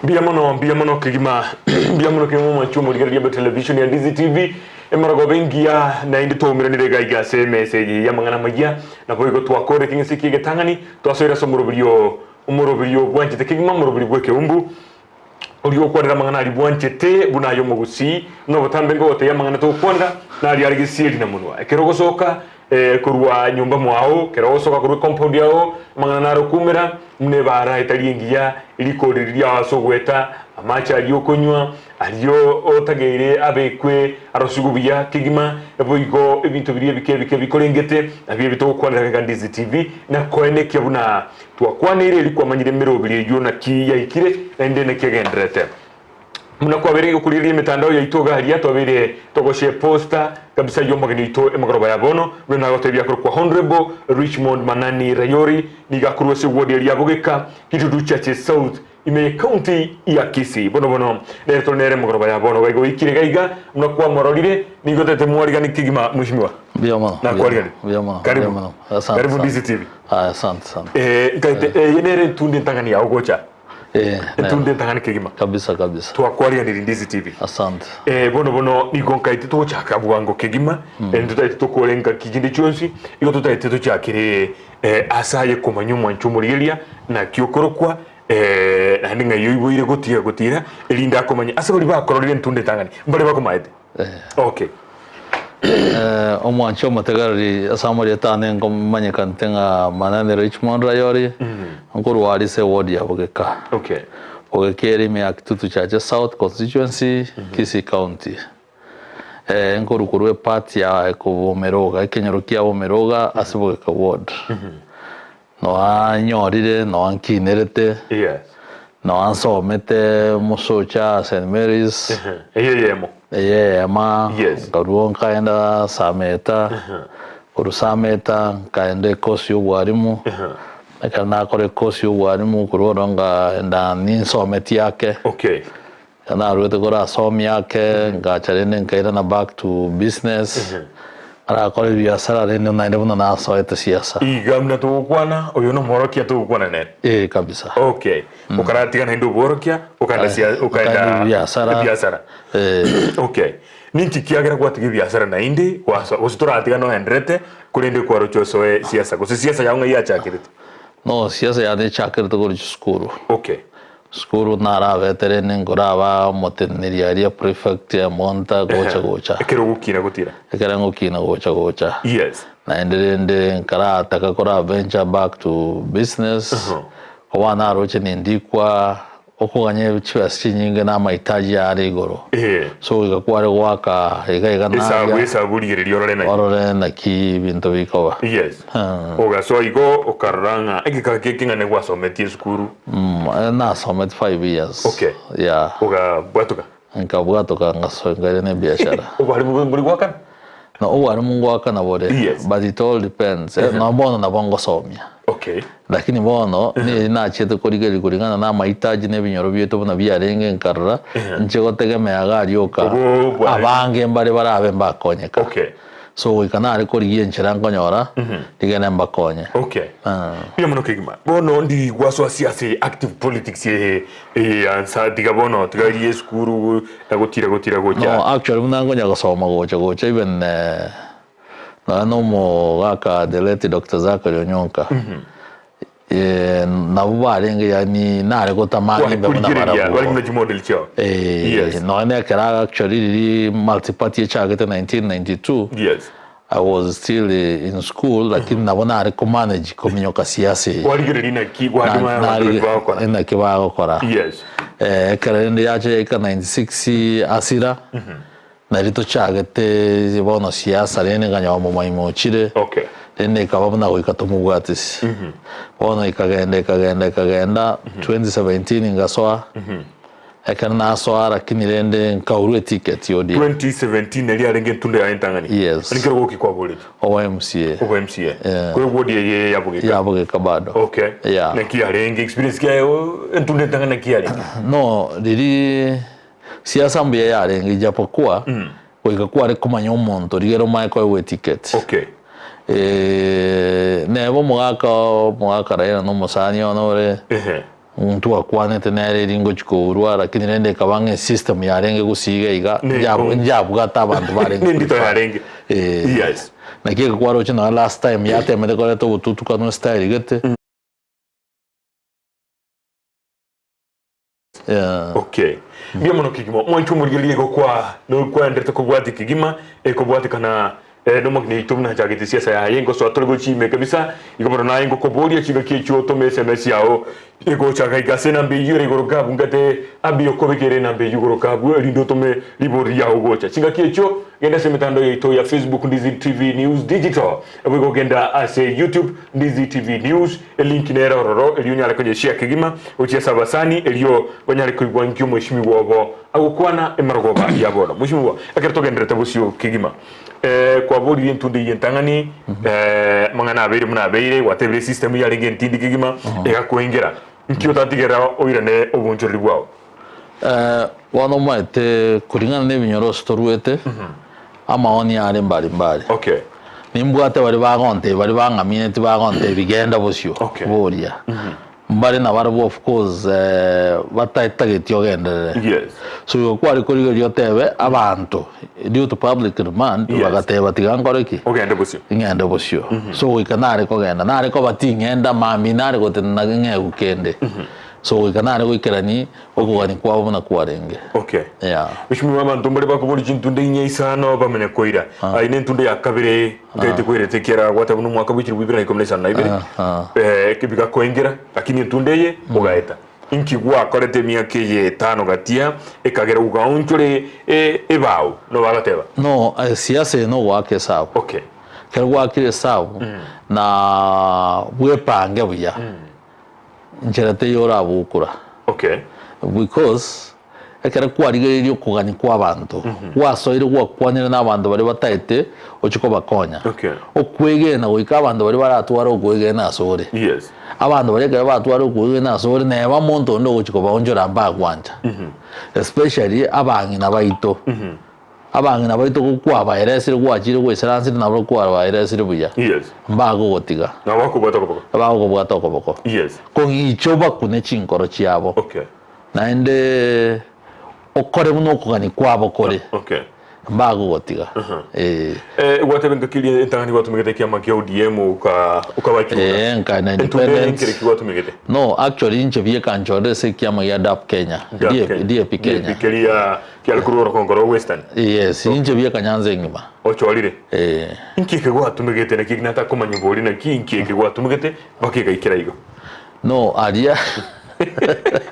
Mbuya mono, mbuya mono kegima, mbuya mono kegima omwanchi omorigereria bwe television ya Ndizi TV, emorogoba engiya naende twaumeranire iga iga ase emesa eye y'amang'ana amayia, naboigo twakorire ekeng'ese ki'egetang'ani, twasoire ase omoroberio, omoroberio bwanchete kegima, omoroberio bw'ekeumbu, oria ogokwanera amang'ana aria bwanchete buna aye omogusii, buna obotambe nkogotebia amang'ana togokwanera, naria are gesieri na monwa. Ekero ogosoka korwa nyomba mwao, ekero ogosoka korwa ecompound yao, amang'ana naro okoumera, buna ebaara etari engiya, rikori riria ao ase ogoeta, amache aria okonywa, aria otageire abekwe arosigwe buya kegima, naboigo ebinto biria ebike ebike bikorengete, nabio ebi togokwanera iga Ndizi TV, na koenekia buna twakwaneire erio kwamanyire emeroberi eyio naki yaikire, naende naki egendererete. Buna kwabeire gokorigereria emetandao yaito iga aria twabeire togoshare poster kabisa y'omogeni oito emegoroba ya bono, buna nagotebia akorokwa Honourable Richmond Manani Rayori, nigo akorwa ase eward eria ya Bogeka, Kitutu Chache South, ime ye county ya Kisii. Bono bono nere tore nere emegoroba ya bono iga oikire iga iga buna kwamororire, nigo otagete mwarigani kegima mweshimiwa. Mbuya mono. Nakwarigani. Mbuya mono. Karibu. Mbuya mono. Asante Karibu sana. Ndizi TV. Aya, asante sana. Eh, nkaete eye nere entunde entang'ani yao gocha. Eh, Entunde entang'ani kegima. Kabisa kabisa. Twakwariganirie Ndizi TV. Asante. Eh, bono bono nigo nkaete togochaka bwango kegima, mm. totagete tokore ngaki chinde chionsi, igo totagete tochakere eh, ase aye komanya omwancho omorigeria, naki okorokwa, eh, naende ng'ai oiboire gotiga gotira, erinde akomanye. Ase baria bakororire entunde entang'ani, mbare bakomaete. Okay. Eh, omwancho omotegereri ase amarieta ane nkomanyekanete ng'a Manani Richmond Rayori, nkorwa aria ase eward ya Bogeka. Okay. Bogeka ere ime ya Kitutu Chache South Constituency, Kisii County. Eh, nkorwa korwa eparty ya Bomeroga, ekenyoro kia Bomeroga ase Bogeka ward. Noa nyorire, noa nkinerete, Yes. noa nsomete Musocha, St. Mary's, Eye eyemo. eye eyema, Yes. nkarua nkaenda Sameta, korwa Sameta nkaenda ekosi ya obwarimu, ekero nakora ekosi ya obwarimu korwa oro nkaenda ninsometie ake, Okay. ekero naruete korwa asomia ake, ngacha rende nkairana back to business, Arakore ebiasara rende naende buna nasoete siasa. Iga buna togokwana, oyo nomworokia togokwana nere. Ee kabisa. Okay. Okaratiga naende obworokia, okaenda sia Okaenda okaenda ebiasara. ebiasara. Ee. Okay. Ninki kiagera gwatiga ebiasara naende gwasoa gose toratiga noenderete korende kwaroche osoe siasa gose siasa yao ng'ai yachakerete? No siasa yane echakerete korwa chisukuru. Okay. Sukuru narabete rende nkoraba omoteneneri aria prefect emonta gocha gocha. Ekero ogokina gotira. Ekero ngokina gocha gocha. Yes. Naende rende nkarataka kora venture back to business, koba naroche nindikwa okoganya chibesa chinyinge na amahitaji are igoro. Eeh. So goika kware goaka iga iga Esabu naria esabu rigereria orore naki. orore naki ebinto bikoba. Yes. Ogasoa igo okarora ng'a egekaka kekeng'ana gwasometie esukuru. Mm, nasomete 5 years. Okay. Yeah. Ogabwatoka. Nkabwatoka ngasoa nkaira na ebiashara. Obwarimu mbori goakana? No, obwarimu ngoakana bore. Yes. But it all depends. Eh, no bono nabo ngosomia. Okay. Lakini bono neri nachiete korigereria kulingana na amahitaji na ebinyoro biaito buna biarenge nkarora inche gotegemea iga aria oka Obo bware- abange mbare barabe mbakonyeka. Okay. So goika nare korigia enchera nkonyora rigene mbakonye. Okay. Mbuya mono kegima. Bono ndi gwasoa siasa eye active politics eye eye ya nsa tiga bono tiga riria esukuru na gotira gotira gocha. No actually buna nkonya gosoma gocha gocha even eh, nonya na omogaka the late Doctor Zachary Onyonka eh, nabwo barenge yaani nare gotamani Kware mbe buna korigereria barabwo. bare buna chimodel chiao. Eh, Yes. nonya na ekero actually riria multiparty echagete 1992 Yes. I was still in school lakini nabo nare komanage kominyoka siasa eye. Kwarigereria naki gwadima abanto Nari- bagokora. naki bagokora. Yes. Eh, ekero rende yacha yaika 96 asira nari tochagete bono siasa rende nkanyora momaima ochire Okay. rende ekaba buna goika tomobwatisi bono ekagenda ekagenda ekagenda 2017 ngasoa ekero nasoa lakini rende nkaurwa eticket ya ODM 2017 neri arenge entunda yaye entang'ani. Yes. Nari kero goki kwaboreti. obo MCA Obo MCA. Yeah. Kore ward eye yabogeka. yabogeka bado Okay. Yeah. Naki yarenge experience kiaye entunda entang'ani naki yarenge. No riria Siasa mbuya yarenge ijapokuwa goika kware komanya omonto rigere omanye koegwa eticket. Okay. Neba omogaka omogaka Raila na omosani one ore Ehe. Ntwakwanete nere eri ngochia kourwa lakini rende ekaba ng'a esystem yarenge gusii iga iga Nenkongu. njabwate abanto barenge Nendito prefer. yarenge. Eh. Yes. Naki egekwaroche nonya last time yatemete koreta obotutukanu estyle gete. Yeah. Okay. Mbuya mono kegima. Mwanche omorigereria igo kwa nokwaenderete kobwatia kegima ekobwatekana eh, nomogeni oito buna achagete siasa yaye ngosoa tore gochia ime kabisa igo bono naye ngokoboria chingaki echio otome sms yao egocha iga ase enamba eyio ere igoro gabu ngate abi okobekere enamba eyio igoro gabu erinde otome ribori riao gocha chingaki echio genda ase emetandao yaito ya Facebook Ndizi TV News Digital Boigo genda ase YouTube Ndizi TV News, elink nere ororo erio onyare konyeshare kegima gochia ase abasani erio banyare koigwa inki omweshimiwa obo agokwana emarogoba ya bono. Mweshimiwa, ekero togenderete bosio kegima eh, kwaboririe entunde eyio entang'ani eh, amang'ana abeire buna abeire, gwatebire esystem yarenge entindi kegima egakoengera, nki otatigera oirane obonchoreri bwao? Eh, bono omanyete kuringana na ebinyoro ase toruete, amaoni are mbari mbari. Okay. Nimbwate baria bagontebia baria bang'amineti bagontebia genda bosio Okay. boria. Mbare nabarabwo of course eh, batatageti ogenderere. Yes. So igo kware korigereria otebe abanto due to public demand Yes. bagateba tiga nkore ki? Ogende bosio. Ng'ende bosio. So goika nare kogenda, nare koba ting'enda mambia nare gotenena ng'egu kende. So goika nare goikerani okogania kwabo buna kwarenge. Okay. Yeah. Mheshimiwa abanto mbare bakoboria chintunde inye isano bamanya koira. Aye ne entunde ya kabere nkaete koirete ekiara gwateba buna omwaka bwa chilifu ibere na ikomi na isano na ibere. Eh, bigakoengera lakini entunde eye ogaeta. Inki gwakorete emiaka eye etano gatia ekagera ogaonchore e- ebao no bagateba. No, eh, siasa eye nogoaka esabu. Okay. Ekero gwakire esabu na bwepange buya. Nchera teiyo orabukura. Okay. Because ekero kwarigereirie okogania kwa abanto, gwasoire gwakwanire na abanto baria bataete ochie kobakonya. Okay. Okwegena goika abanto baria baratware okwegena ase ore. Yes. Abanto baria ekero batware okwegena ase ore neba omonto onde ogochia kobaonchora mbagwancha. Especially abang'ina baito. Abang'ina baito gokwabaeresire gwachire gwaisaransire nabo kwabaeresire buya, Yes. mbagogotiga, Nabo bakobwata okoboko. bagokobwata okoboko. Yes. Kong'icha obakune chinkoro chiabo, Okay. naende okore buna okogania kwabo kore, Okay. mbagogotiga. Eh. Eh, gwateba engaki eria entang'ani gwatumegete ekiama kia ODM oka okabachura. Eh, nkaina Entunde ere independent. nkere ki gwatumegete? No, actually inche biekanchorire ase ekiama gia DAP Kenya, DAP DAP, Kenya. DAP Kenya. DAP keria Kiare korwa orogongo rwa Western. Yes, inche bieka Nyanza engima. Ochorire. Eh. Inki eke gwatumegete naki natakomanya bori naki inki eke gwatumegete mpaka egaikera igo. No aria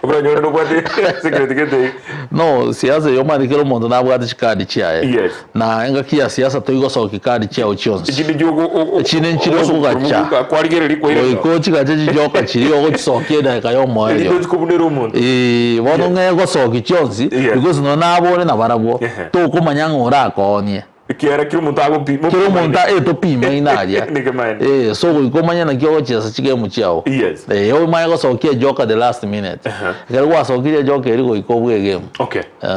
Oboranyore nobwate secret gete iga. No siasa eyo omanyete kera omonto nabwate chikadi chiaye. Yes. Na engaki ya siasa toigosokia kadi chiao chionsi. Echinde chiogo Echinde nchire okogacha. Kwarigereria kwaireka. Goika ochigache chijoka chiria ogochisokia edageka Erinde yomoerio. ochikobunera omonto. Eeh bono Yes. ng'a egosokia chionsi Yes. because nonya nabore nabarabwo Ehe. tokomanya ng'a orakoonie. Ekiagera kera omonto agopima. Kera omonto eh topimaine aria. Nekemaene. Eh so goika omanye naki ogochiesa chigemu chiao. Yes. Eh omanye gosokia ejoka the last minute. Ehe. Ekero gwasokirie ejoka eria goika obue egemu. Okay. Eh.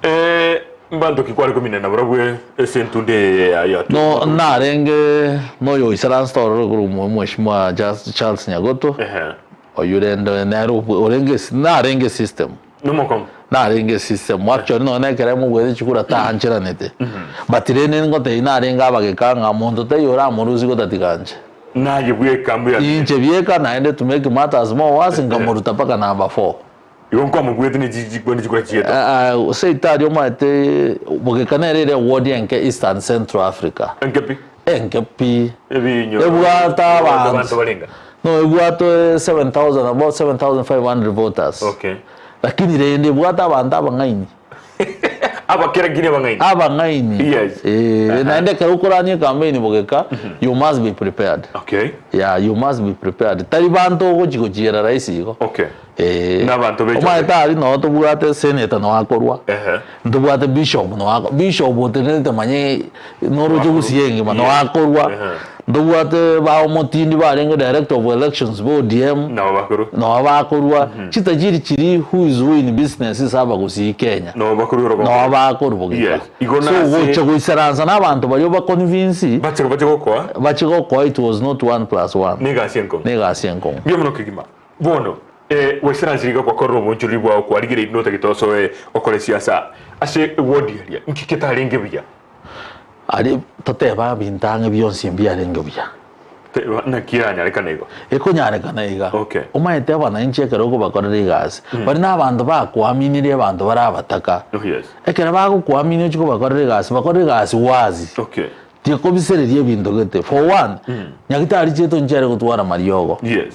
Eh, mbanto ki kware komina nabarabwo ase entunde eye ya ya No narenge noyo oisaransete ororo korwa mwa Mheshimiwa Charles Charles Nyagoto, Ehe. oyio rende nere obwe orenge esi narenge esystem. Nomokong'u. Narenge esystem actually nonya na ekero emogwete chikura taancheranete. But rende ngotebia narenge abageka ng'a monto taiyo oramorusie gotatiga inche. Naye bweka mbuya. Inche bieka naende to make matters more worse nkamoruta mpaka number four. Igo nkwamobuete ne chikoni chikura chiaito. Seitari omanyete bogeka nere ere eward enke Eastern Central Africa. Enke pi. Enke pi. Ebinyo. Ebwate Abanto abanto. barenga. No ebwate 7000 about 7500 voters. Okay. Lakini rende ebwate abanto abang'aini. Abakerakini abang'aini. Abang'aini. Yes. Eh, naende ekero okorania ecampaign bogeka, you must be prepared. Okay. Yeah, you must be prepared. Tari banto ogochi gochiera rahisi igo. Okay. Eh. Nabanto be Omanyete aria noo tobwate senator noo akorwa. Ehe. Ntobwate bishop noo ako bishop otenerete manye noroche gusii engima noo akorwa. Ehe. Ntobwate ba omotindi barenge director of elections ba ODM. Nabo bakorwa. Noo bakorwa. Chitajiri chiria who is who in business ase abagusii Kenya. Nabo bakorwa orogongo. Noo bakorwa bogeka. Yes. Igo So nase- gocha goisaransa na abanto baria obaconvince Bache bache gokoa bache gokoa it was not one plus one. negasi enkong'u. Negasi enkong'u. Mbuya mono kegima. Bono. Eh, gwaisaransire iga gwakorire obonchoreri bwao kwarigereirie notagete osoe okore siasa ase ewodi eria, nki ketarenge buya? Aria toteba ebinto ang'e bionsi mbiarenge buya. Teba naki eranyarekane igo? Ekonyarekana iga. Okay. Omanyete abananchi ekero okobakorera egasi, baria na abanto bakoaminirie abanto bare abataka. Oh yes. Ekero bagokoaminia ochie kobakorera egasi, bakorere egasi wazi. Okay. Tikobisereria ebinto gete. For one, Nyagitari chiaito nchiare gotwara mariogo. Yes.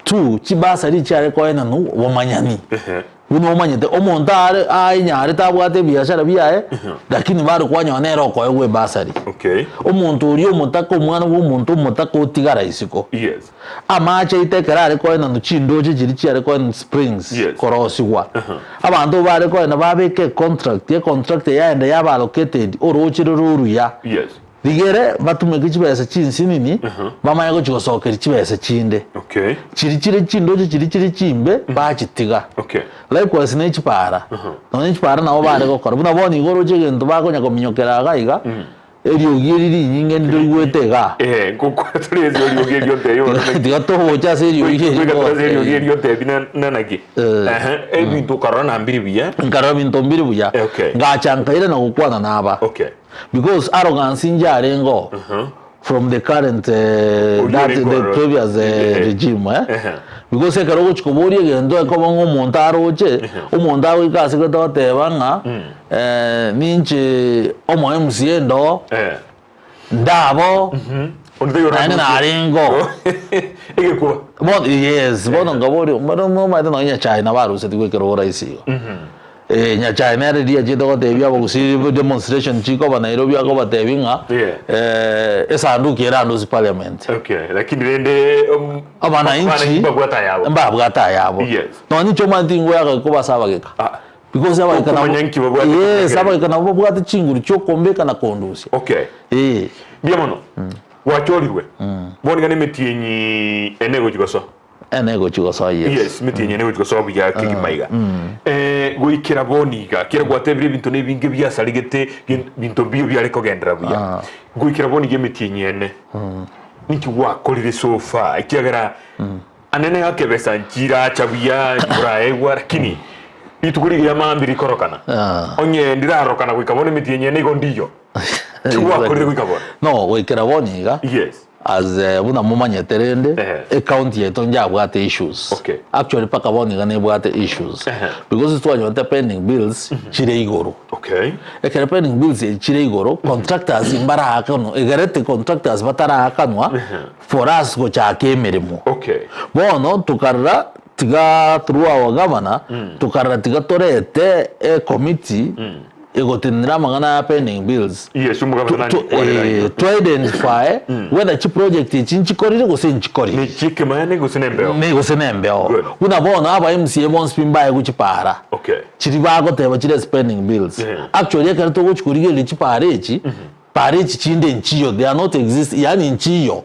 Two, chibasari chiare koenanwa obomanyani. Ehe. Buna omanyete omonto are aenyarete abwate ebiashara biaye, lakini bado kwanyora nere okoegwa ebasari. Okay. Omonto oria omotaka omwana bwa omonto omotaka otigara isiko. Yes. Amache aito ekero are koenanwa chindoche chiria chiare koenanwa springs Yes. korosigwa. Abanto bare koenda babeka econtract, econtract yaenda yaba allocated oroche rore oruya. Yes. Rigere batumeke chibesa chinsinini, bamanye gochia gosokeria chibesa chinde. Okay. Chiria chire chindoche chiria chire chimbe, bachitiga. Okay. Likewise ne chipara. Nonya chipara nabo bare gokora. Buna bono igo oroche egento bakonya kominyokera iga iga, eriogi eri rinyinge ndoigwete igaa. Eh, ngokwana tore ase eriogi erio ntebi bono naki. Tiga togocha ase eriogi eri Goika tore ase eriogi bono. erio ntebi na- na naki. Eh. Ehe, ebinto okarora na mbiri buya. Nkarora binto mbiri buya. Okay. Ngacha nkairana gokwana naba. Okay. Because arrogance inche arenge oo from the current eh, Oyio that orenge the ororo. previous eh, Eh. regime eh. Ehe. Because ekero ogochi koboria egento ekoba ng'a omonto aroche, omonto agoika ase gete goteba ng'a eh, ninche omo MCA ndoo, Eh. ndabo, Onde taiyo naende oraroche. narenge oo. Egekuba. Bono yes, bono nkaboria, bono omanyete nonye Nyachae nabo arusetigwe ekero oraisi igo. Ee, Nyachae nere riria achiete gotebia abagusii demonstration chikoba Nairobi akobatebia ng'a Yeah. eh, esanduki ere ande ase parliament. Okay, lakini rende um, Abananchi abananchi mbabwate ayabo. mbabwate ayabo. Yes. Nonya inche omanyete tingoyaka koba ase abageka. Ah. Because abageka nabo Okomanya nki babwate Yes, kobekerera. abageka nabo babwate chinguru chiokombeka na kondusia. Okay. Eh. Mbuya mono. Gwachorirwe. Bono iga nemetienyi ene egochi gosoa. Ene egochi gosoa yes. Yes, emetienyi ene egochi gosoa buya kegima iga. Eh, goikera bono iga, kera gwatebire ebinto na ebinge biasarigete, gen- binto mbiyo biare kogenderera buya. Goikera bono iga emetienyi ene, ninki gwakorire so far? Ekiagera anene gake ebesa nchiracha buya, nkoraegwa, lakini rituko rigiya mambia rikorokana. Onye ndirarokana goika bono emetienyi ene igo ndiyo. Ki gwakorire goika bono? No, goikera bono iga. Yes. As buna momanyete rende, Ehe. ecounty yaito njabwate issues. Okay. Actually mpaka bono iga nebwate issues. Ehe. Because twanyorete pending bills chire igoro. Okay. Ekero pending bills echi chire igoro, contractors mbaraakanwa, egerete contractors bataraakanwa for us gochaka emeremo. Okay. Bono tokarora tiga through our governor, tokarora tiga torete ecommittee egotenenera amang'ana aya pending bills. Yes, omogabana Tu- nani tu- kwarera eh, igo. to identify whether chiproject echi nchikorire gose nchikorire. Ne chiekemani gose nembeo. Ne gose nembeo. Good. Buna bono aba MCA bonsi pi mbaye gochipara. Okay. Chiri bagoteba chire spending bills. Yeah. Actually ekero togochi korigereria chipara echi, para echi chinde nchiyo, they are not exist, yaani nchiyo.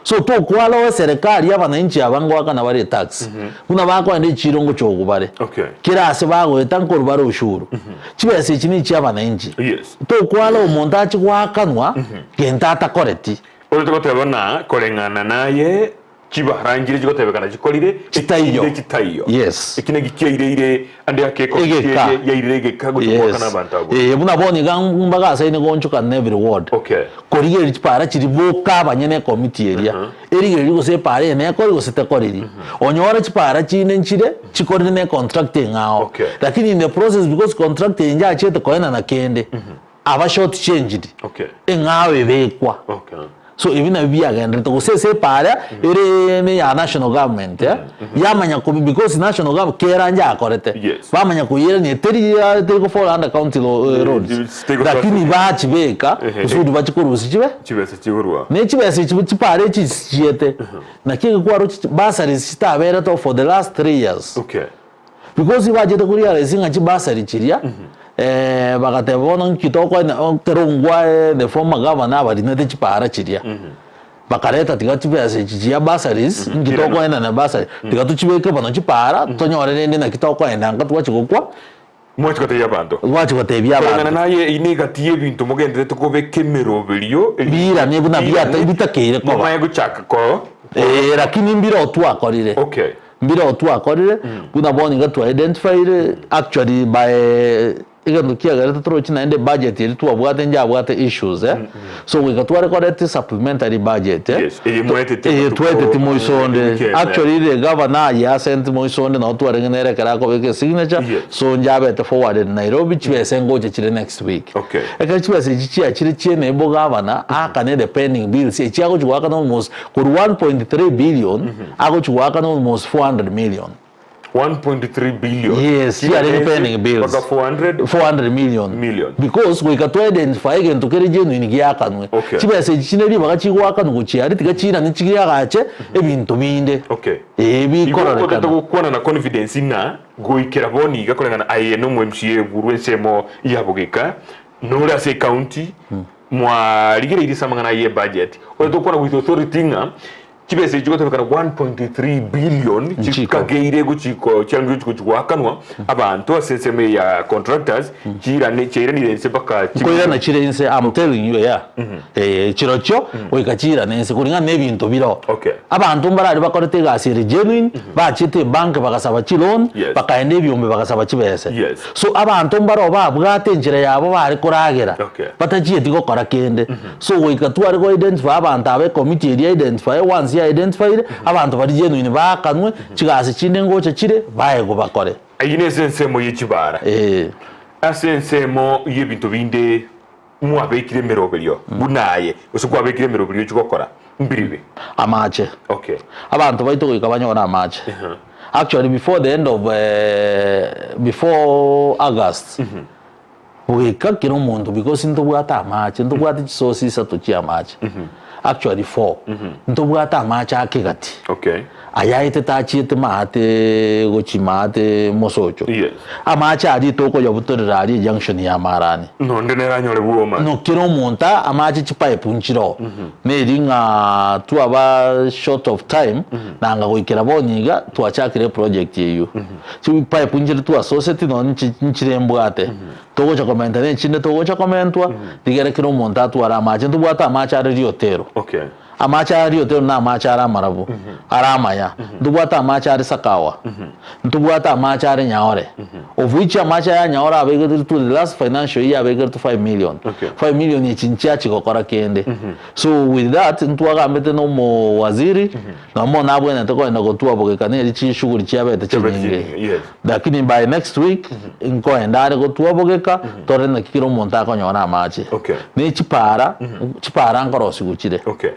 So tokwara oe serikali abananchi aba ngoakana bare etax, buna bakoenda echiro ngochogu bare, Okay. kera ase bagoeta nkorwa bare ushuru. Chibesa echi ne chia abananchi. Yes. Tokwara omonto ache goakanwa gento atakoreti. Ore togoteba ng'a koreng'ana naye chibara nchire chigotebekana chikorire Chitaiyo. echinde chitaiyo. Yes. Eki naki kiaireire ande ake Egeka. yairire egeka gochia Yes. goakana abanto abwo. Eh, buna bono iga mbagasaine goonchokana every ward. Okay. Korigereria chipara chiria boka abanyene ecommittee eria, erigereria gose epara eye nekori gose tekoriri. Onyore chipara chinde nchire chikorire ne econtract eng'ao. Okay. Lakini in the process because contract eye nchachete koenana kende, aba short changed, Okay. eng'ao ebekwa. Okay. So ebi nabio biagenderete gose ase epaara ere ne ya national government eh, yamanya kobi because national government kera njakorete Yes. bamanya koyerania teri ya teri go fall under county lo, eh, roads Yes, teri go- lakini bachibeka Ehe. kusudi bachikorusia chibe Chibesa chigorwa. ne chibesa echi chipara echi chiete naki egekwaro chi bursaries chitaberete for the last 3 years Okay. Because bachete ko realize ng'a chibasari chiria bagateba bono nki tokoenda ekero ngwa the former governor abarinete chipara chiria bakareta tiga chibesa echi chia bursaries nki tokoenda na bursary tiga tochibeke bono chipara tonyore rende naki tokoenda nka twachi gokwa Mwachi gotebia abanto. Gwachi gotebia Koreng'ana abanto. naye eyio negati y'ebinto mogenderete kobeka emeroberio Birane buna biata- bitakeire koba. Momanye gochaka ko Eh, lakini mbire otwakorire. Okay. Mbireo twakorire, buna bono iga twa identified, actually by egento kiagerete torochi naende ebudget eria twabwate njabwate issues eh, so goika tware koreta esupplementary budget eh, Yes, eye mwaetete eye amatuko twaeteti moiso onde, weekend, eh. actually the governor aye asent moiso onde nabo twarenge nere ekero akobeka esignature, Yes. so njabete forwarded Nairobi, chibesa ngocha chire next week. Okay. Ekero chibesa echi chiachire chi'enebo gavana aakane the pending bills echi agochi goakana almost korwa 1.3 billion agochi goakana almost 400 million. 1.3 billion. Yes, Kila chiarenge mwezi pending bills. mpaka 400 400 million. Million. Because goika twa identify egento kere genuine giakanwe. Okay. Chibesa echi chinde ribaga chigoakanwa gochia aria tiga chiirane chiagache ebinto binde. Okay. Ee Igo otete bikororekana. gokwana na confidence ng'a Goikera bono iga koreng'ana aye nomo MCA burwa ensemo ya bogeka nore ase ecounty mwarigereirie ase amang'ana aye ebudget oye tokwana with authority ng'a chibesa echi chigotebekana 1.3 billion Nchiko. chikageire gochiko chiange gochi goakanwa abanto ase ensemo eye ya contractors chirane chiairanire inse mpaka chi Nkoirana chire inse I'm telling you yeah. Eh, chirochio goika chiirane inse kuringana na ebinto bire oo. Okay. Abanto mbarari bakorete egasi ere genuine, bachiete ebank bagasaba chiloan, Yes. bakaenda ebiombe bagasaba chibese. Yes. So abanto mbaro babwate enchera yabo bare koragera, Okay. batachieti gokora kende. So goika tware go identify abanto aba ecommittee eria identify, once ya identified, abanto baria genuine baakanwe, chigasi chinde ngocha chire, baegwe bakore. Eyio nese ensemo ye chibara. Eh. Ase ensemo y'ebinto binde Mwabekire emeroberio buna aye, gose kwabekire emeroberio ochia gokora mbiribe. Amache. Okay. Abanto baito goika banyore amache. Actually before the end of before August, goika kera omonto because ntobwate amache, ntobwate chisource isato chia amache, actually four, ntobwate amache ake gati. Okay. Ayaetete achiete maate gochia maate mosocho. Yes. Amache aria tokoyabutorera aria ejunction ya Marani. Nonde nere anyore bwoma. No kera omonto amache chipipe nchiroo. Neri ng'a twaba short of time nanga goikera bono iga twachakire eproject eywo. Chipipe nchire twasoseti nonye nchi nchire mbwate. Togocha komenta na echinde togocha komentwa, rigere kera omonto atware amache. Ntobwate amache are riotero. Okay. Amache aya riotero namache are amarabu, are amaya. Ntobwate amache are sakawa, ntobwate amache are nyaore. Of which amache aya nyaore abegetwe to the last financial year abegetwe 5 million. Okay. 5 million echi nchiachi gokora kende. So with that ntwagambete na omowaziri, nonye bono nabwenerete kogenda gotwa bogeka neri chishughuli chiabete Chiabete chinyinge. chinyinge, yes. Lakini by next week nkoenda are gotwa bogeka tore naki kera omonto akonyora amache. Okay. Ne chipara, chipara nkorosigwa chire. Okay.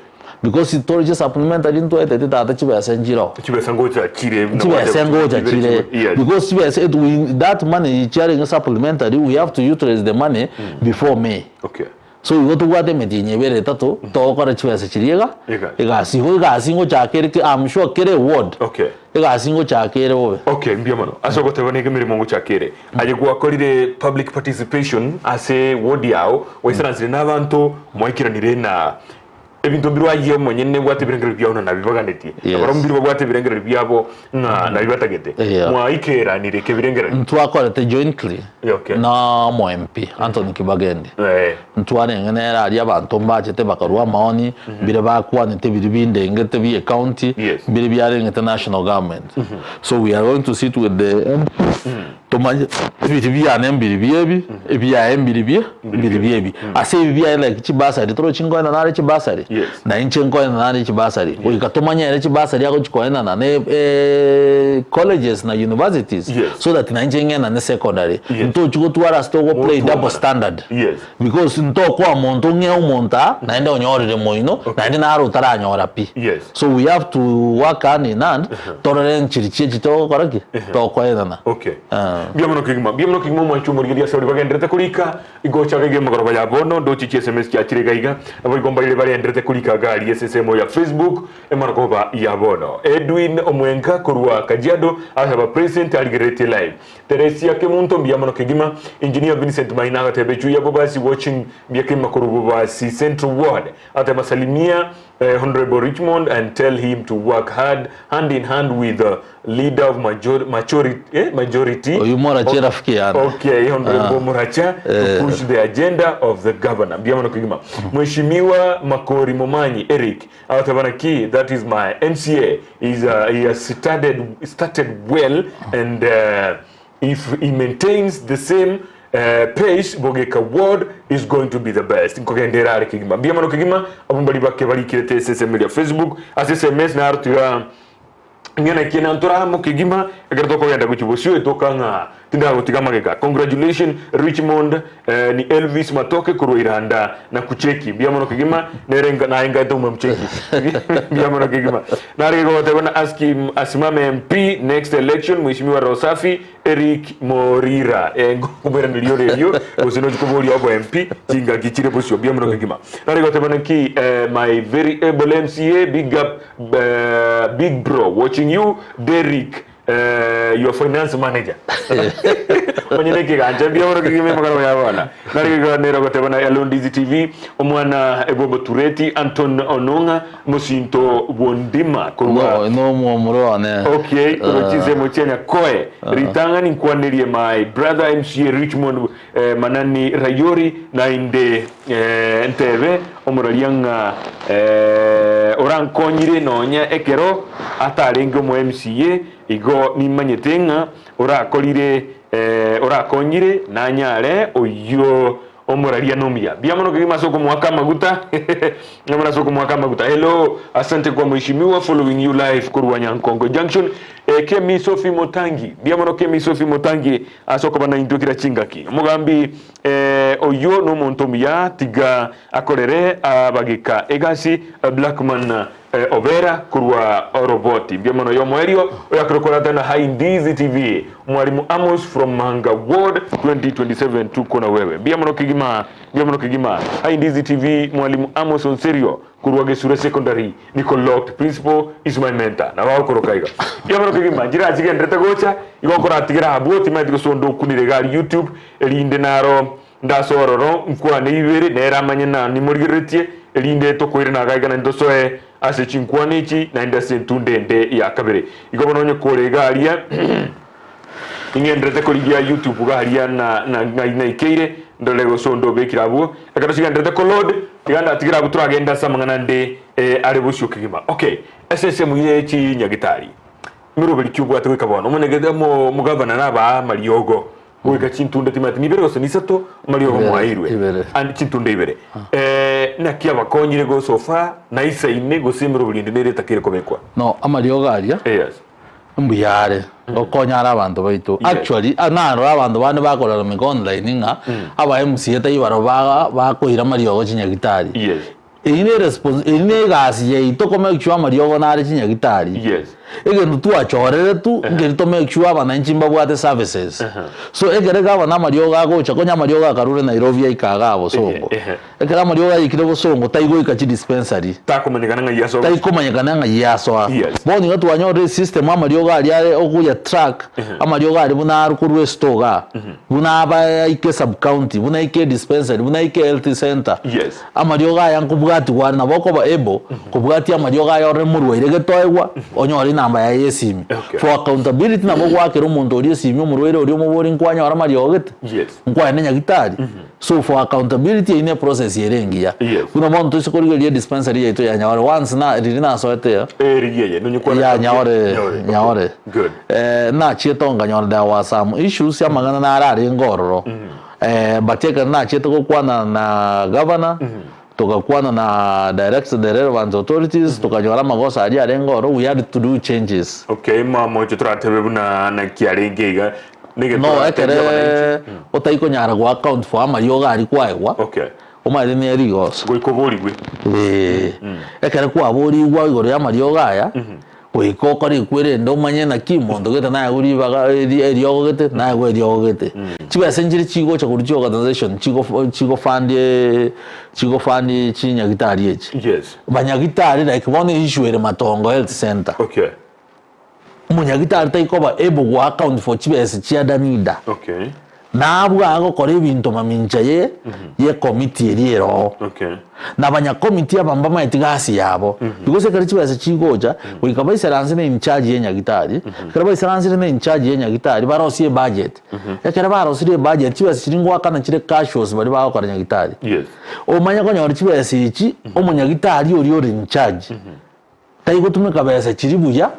Because tore supplementary ntwaetete tata chibesa nchiroo. Chibesa ngocha chire buna Chibesa ngocha chire. Yes. Because chibesa it we, that money chiarenge supplementary we have to utilize the money before May. Okay. So igo tobwate emetienyi ebere etato togokora chibesa chiria iga Egasi. egasi. Igo egasi ngochaka ere I'm sure kera eward Okay. egasi ngochaka ere bobe. Okay, mbuya mono. Ase ogoteba nigo emeremo ngochaka ere. Aye gwakorire public participation ase ward yao, gwaisaransire na abanto, mwaikeranire na ebinto mbirwe aye omonyene obwate ebirengererio biao na nabibaganetie. Yes. Nabarabwo mbirwe babwate ebirengererio biabo ng'a nabi batagete. Yeah. Mwaikeranire kebirengererio. Ntwakorete jointly Okay. na omo MP Anthony Kibagendi. Eh. Ntwarenge nere aria abanto mbachete bakarua amaoni, mbire bakwanete biria bindengete bie county, Yes. mbire biarengete national government. So we are going to sit with the MP, tomanye ebiri biane mbiri biebi, ebiaye mbiri bie, mbiri biebi. Ase ebi biaye like chibasari, torochi nkoenana are chibasari, Yes. na inche nkoenana are chibasari. Goika tomanye ere chibasari agochi koenana ne eh, colleges na universities, Yes. so that na inche ng'enane secondary. Yes. Ntochi gotwara ase togo play Gotwara. double standard. Yes. Because ntokoa monto ng'e omonto aa, naende onyorire moino, naende naro otaranyora pi. Yes. So we have to work hand in hand, torore nchiri chiechi togokora ki? Tokoenana. Okay. Ah. Mbuya mono kegima. Mbuya mono kegima omwanchi omorigereria ase baria bagendererete korika igocha iga emegoroba ya bono ndoche chi sms chiachire iga iga naboigo mbarire barenderete korika iga aria ase ensemo ya Facebook emorogoba ya bono. Edwin Omwenga korwa Kajiado asaba present arigereretie live. Teresia Kemunto mbuya mono kegima. Engineer Vincent Maina agateba echui ya Bobasi watching mbuya kegima korwa Bobasi Central Ward. Agateba salimia eh, Honorable Richmond and tell him to work hard hand in hand with the leader of major, majority, eh, majority Oyo Oyio morache erafiki yane. Okay, Honorable Muracha to push the agenda of the governor. Mbuya mono kegima. Mheshimiwa Makori Momanyi Eric agoteba naki that is my MCA is uh, he has started started well and uh, if he maintains the same uh, pace Bogeka ward is going to be the best. Nkogendera are kegima. Mbuya mono kegima abwo mbari bake barikirete ase esemo ya Facebook ase SMS naro tiga Ng'a naki nantore amo kegima ekero tokogenda gochia bosio etoka ng'a tindagotiga magega. Congratulation Richmond eh, ni Elvis Matoke korwa Iranda na kucheki mbuya mono kegima nere nga naye ngaete umamcheki mbuya mono kegima nare goteba na ask him asimame MP next election Mheshimiwa Rosafi Eric Morira eh, ngokomoiraneria ore erio gose nochi koboria obo MP chingaki chire bosio mbuya mono kegima nare goteba naki eh, my very able MCA big up Big bro watching you Derrick your finance manager omanye nekegancha mbuya mono kegima emegano ya abana nare geganero goteba na Alondizi TV omwana bw'omotureti Anton Onong'a mosinto bw'ondima korwa No, nomwomura one. Okay, korwa chinsemo chia Nyakoe ritang'ani nkwanerie my brother MCA Richmond eh, Manani Rayori naende eh, ntebe omoraria ng'a eh, orankonyire nonya ekero atarenge omo MCA igo nimanyete ng'a orakorire eh, orakonyire nanyare oyio omoraria nomuya. Mbuya mono kegima ase okomoaka amaguta mbuya mono ase okomoaka amaguta. Hello, asante kwa mheshimiwa following you live korwa Nyankongo Junction. Eh, Kemi Sophie Motangi mbuya mono Kemi Sophie Motangi Ase okoba naintwe kera chingaki. Omogambi oyio nomonto omuya, tiga akorere abageka egasi. Blackman Obera korwa Oroboti. Mbuya mono yomoerio oyakore korata na Hai Ndizi TV. Mwalimu Amos from Manga Ward 2027 tuko na wewe. Mbuya mono kegima, mbuya mono kegima. Hai Ndizi TV Mwalimu Amos Onserio Korwa Gesura Secondary niko locked principal is my mentor nabo agokoroka iga mbuya mono kegima nchire achigenderete gocha igo nkoratigera abwo timanyeti gose onde okunire iga aria youtube erinde naro ndase ororo nkwane ibere nere amanye na nimorigereretie erinde tokoirana iga iga naende tosoe ase chinkwana echi naende ase entunda ende ya kabere igo bono onye kore iga aria Ning'enderete korigia YouTube iga aria na na ng'ai naikeire ndore gose onde obekire abwo. Ekero chigenderete ko load tiga ndatigere abwo toragende ase amang'ana ande eh, are bosio kegima. Okay, ase ensemo ye chinyagitari emeroberi ki obwate goika bono? Omonyagete omo omogavana nabaa amariogo goika chintunda timanyeti nibere gose nisato amariogo Ibere, mwaeirwe ibere. and chintunda ibere. Eh, naki abakonyire go so far naisaine gose emeroberi ende nere etakeire kobekwa? No, amariogo aria. Yes. Mbuya are gokonya are abanto baito. Yes. Actually, ah, narora abanto bande bakorarameka online ng'a aba MCA tari barobwo baga bakoira amariogo chinyagitari. Yes. Eyio ne respons eyio ne egasi yaito ko make sure amariogo nare chinyagitari. Yes. Egento twachoreretwe nkeri to make sure abananchi mbabwate services. So ekere gavana amariogo agocha konya amariogo akarure Nairobi aika igaa Bosongo. Ehe. Ekero amariogo ayikire bosongo taigoika chidispensary. Takomanyekana ng'ai asoa. Taikomanyekana ng'ai asoa. Yes. Bono iga twanyorire esystem amariogo aria are okoya track amariogo aria buna are korwa estore igaa, buna aba aike sub county, buna aike edispensary, buna aike health center. Yes. Amariogo aya nkobwatiwa are nabo okoba able kobwatia amariogo aya orore morwaire getoegwa onyore enamba yaye ya esimi. Okay. For accountability nabo ogoakera omonto oria esimi omorwaire oria omobori nkwanyora amariogo gete, Yes. nkwaenda nyagitari. So for accountability eyio ne process ere engiya. Yes. Buna bono toise korigereria dispensary yaito ya Nyaore once na riria nasoete iga, Eh, rigia eye, nonye kwana ya kabisa. Nyaore, Nyaore, okay. Nyaore. Good. Eh, nachiete nkanyora there was some issues amang'ana naro arenge ororo. Eh, but ekero nachiete gokwana na governor, togakwana na director the relevant authorities, tokanyora amagoso aria arenge ororo, we had to do changes. Okay, mama oche toratebe buna naki arenge iga. Nigo No toratebie ekere abananchi. otaikonyara go account for amariogo aria kwaegwa, Okay. omanyete ne rigoso. Goika oborigwe. Ee, ekere kwaborigwa igoro y'amariogo aya, goika okore ekwerende omanye naki monto gete naegwe ribaga eri eriogo gete, naegwe eriogo gete. Chibesa nchire chigocha korwa chiorganisation chigo chigofund chigofund chinyagitari echi. Yes. Banyagitari like bono issue ere Matongo Health Centre. Okay. Omonyagitari taikoba able go account for chibesa chia Danida. Okay. Nabwo agokora ebinto mamincha ye yekomiti eria ere oo. Okay. Na abanyakomiti aba mbamaeti gasi yabo. Because ekero chibesa chigocha, goika baisaranse ne incharge ye nyagitari, ekero baisaransire ne incharge ye nyagitari, barosie ebudget. Ekero barosirie ebudget, chibesa chiria ngoakana chire casuals baria bagokora nyagitari. Yes. Omanye konyora chibesa echi, omonyagitari oria ore incharge, Taigotumeka besa chiri buya,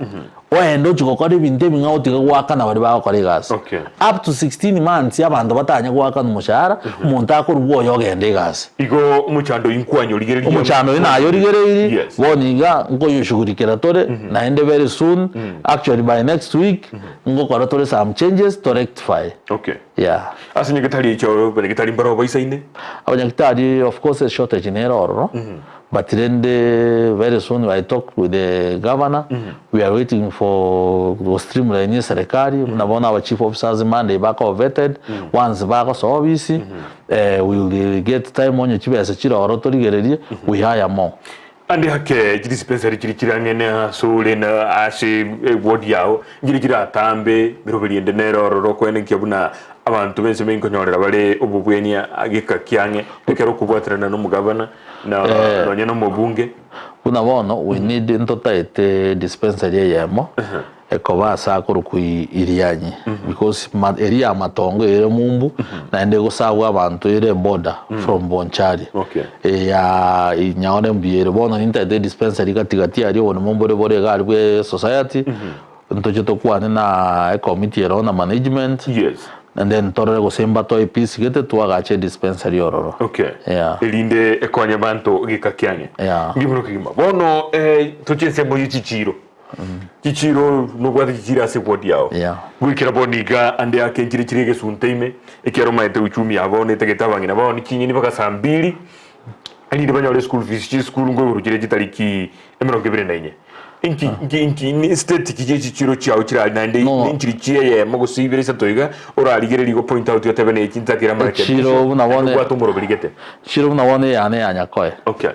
oende ochie gokora ebinto ebing'ao otige goakana baria bagokora egasi. Okay. Up to 16 months abanto batanye goakana omoshahara, omonto akorwa oyo ogenda egasi. Igo omochando oyio nkwanyorigereria Omochando oyio nayorigereiri, Yes. bono iga nkoyoshughulikera tore, naende very soon, actually by next week, ngokora tore some changes to rectify. Okay. Yeah. Ase nyagetari echo abanyagitari mbare obaisaine? Abanyagitari of course eshortage nere ororo, But rende very soon I talked with the governor, we are waiting for go streamline eserekari, buna bono aba chief officers Monday bakoba vetted, once bagosoa ofisi, eh, we will get time onye chibesa chire ororo torigererie, we hire more. Ande ake chidispensary chiria chire ang'e na ase ore na ase eward yao, nchiria chiratambe meroberi ende nere ororo okoenekia buna abanto b'ensemo inkonyorera bare obobwenia geka kiang'e ekero okobwaterana nomogavana. Na Eh. nonya nomobunge. Buna bono we need ntotaete dispensary eyemo ekoba ase akorokwa Irianyi because ma eria ya matongo ere mumbu naende egosabwa abanto ere eboarder from Bonchari. Okay. Eya nyaore mbuya ere bono nintaete dispensary gati gati aria oboremo mbore bore iga aria bwe society Ntoche tokwane na ecommittee ero na management Yes. and then torore gose mbatoe epiece gete twagache edispensary ororo. Okay. Yeah. Erinde ekonye abanto geka kiang'e. Yeah. Ngimono kegima. Bono eh, toche ensemo ye chichiro. Chichiro nobwate chichiro ase ward yao. Yeah. Goikera bono iga ande ake nchire chire egesunte ime ekiagera omanyete uchumi yabo netagete abang'ina bao ni chinyeni mpaka saa mbili erinde banyore school fees chisukuru nkoigoro chire chitariki emerongo ebere na inye. Inki inki inki ni state ki gie chichiro chiao chirari naende No. ninchiri chi'eyemo gose ibere isato iga orarigererie igo point out otebe ne echi ntakere amarekebisho Echiro buna naende bono obwate omoroberi gete. Echiro buna bono eyane ya Nyakoe. Okay.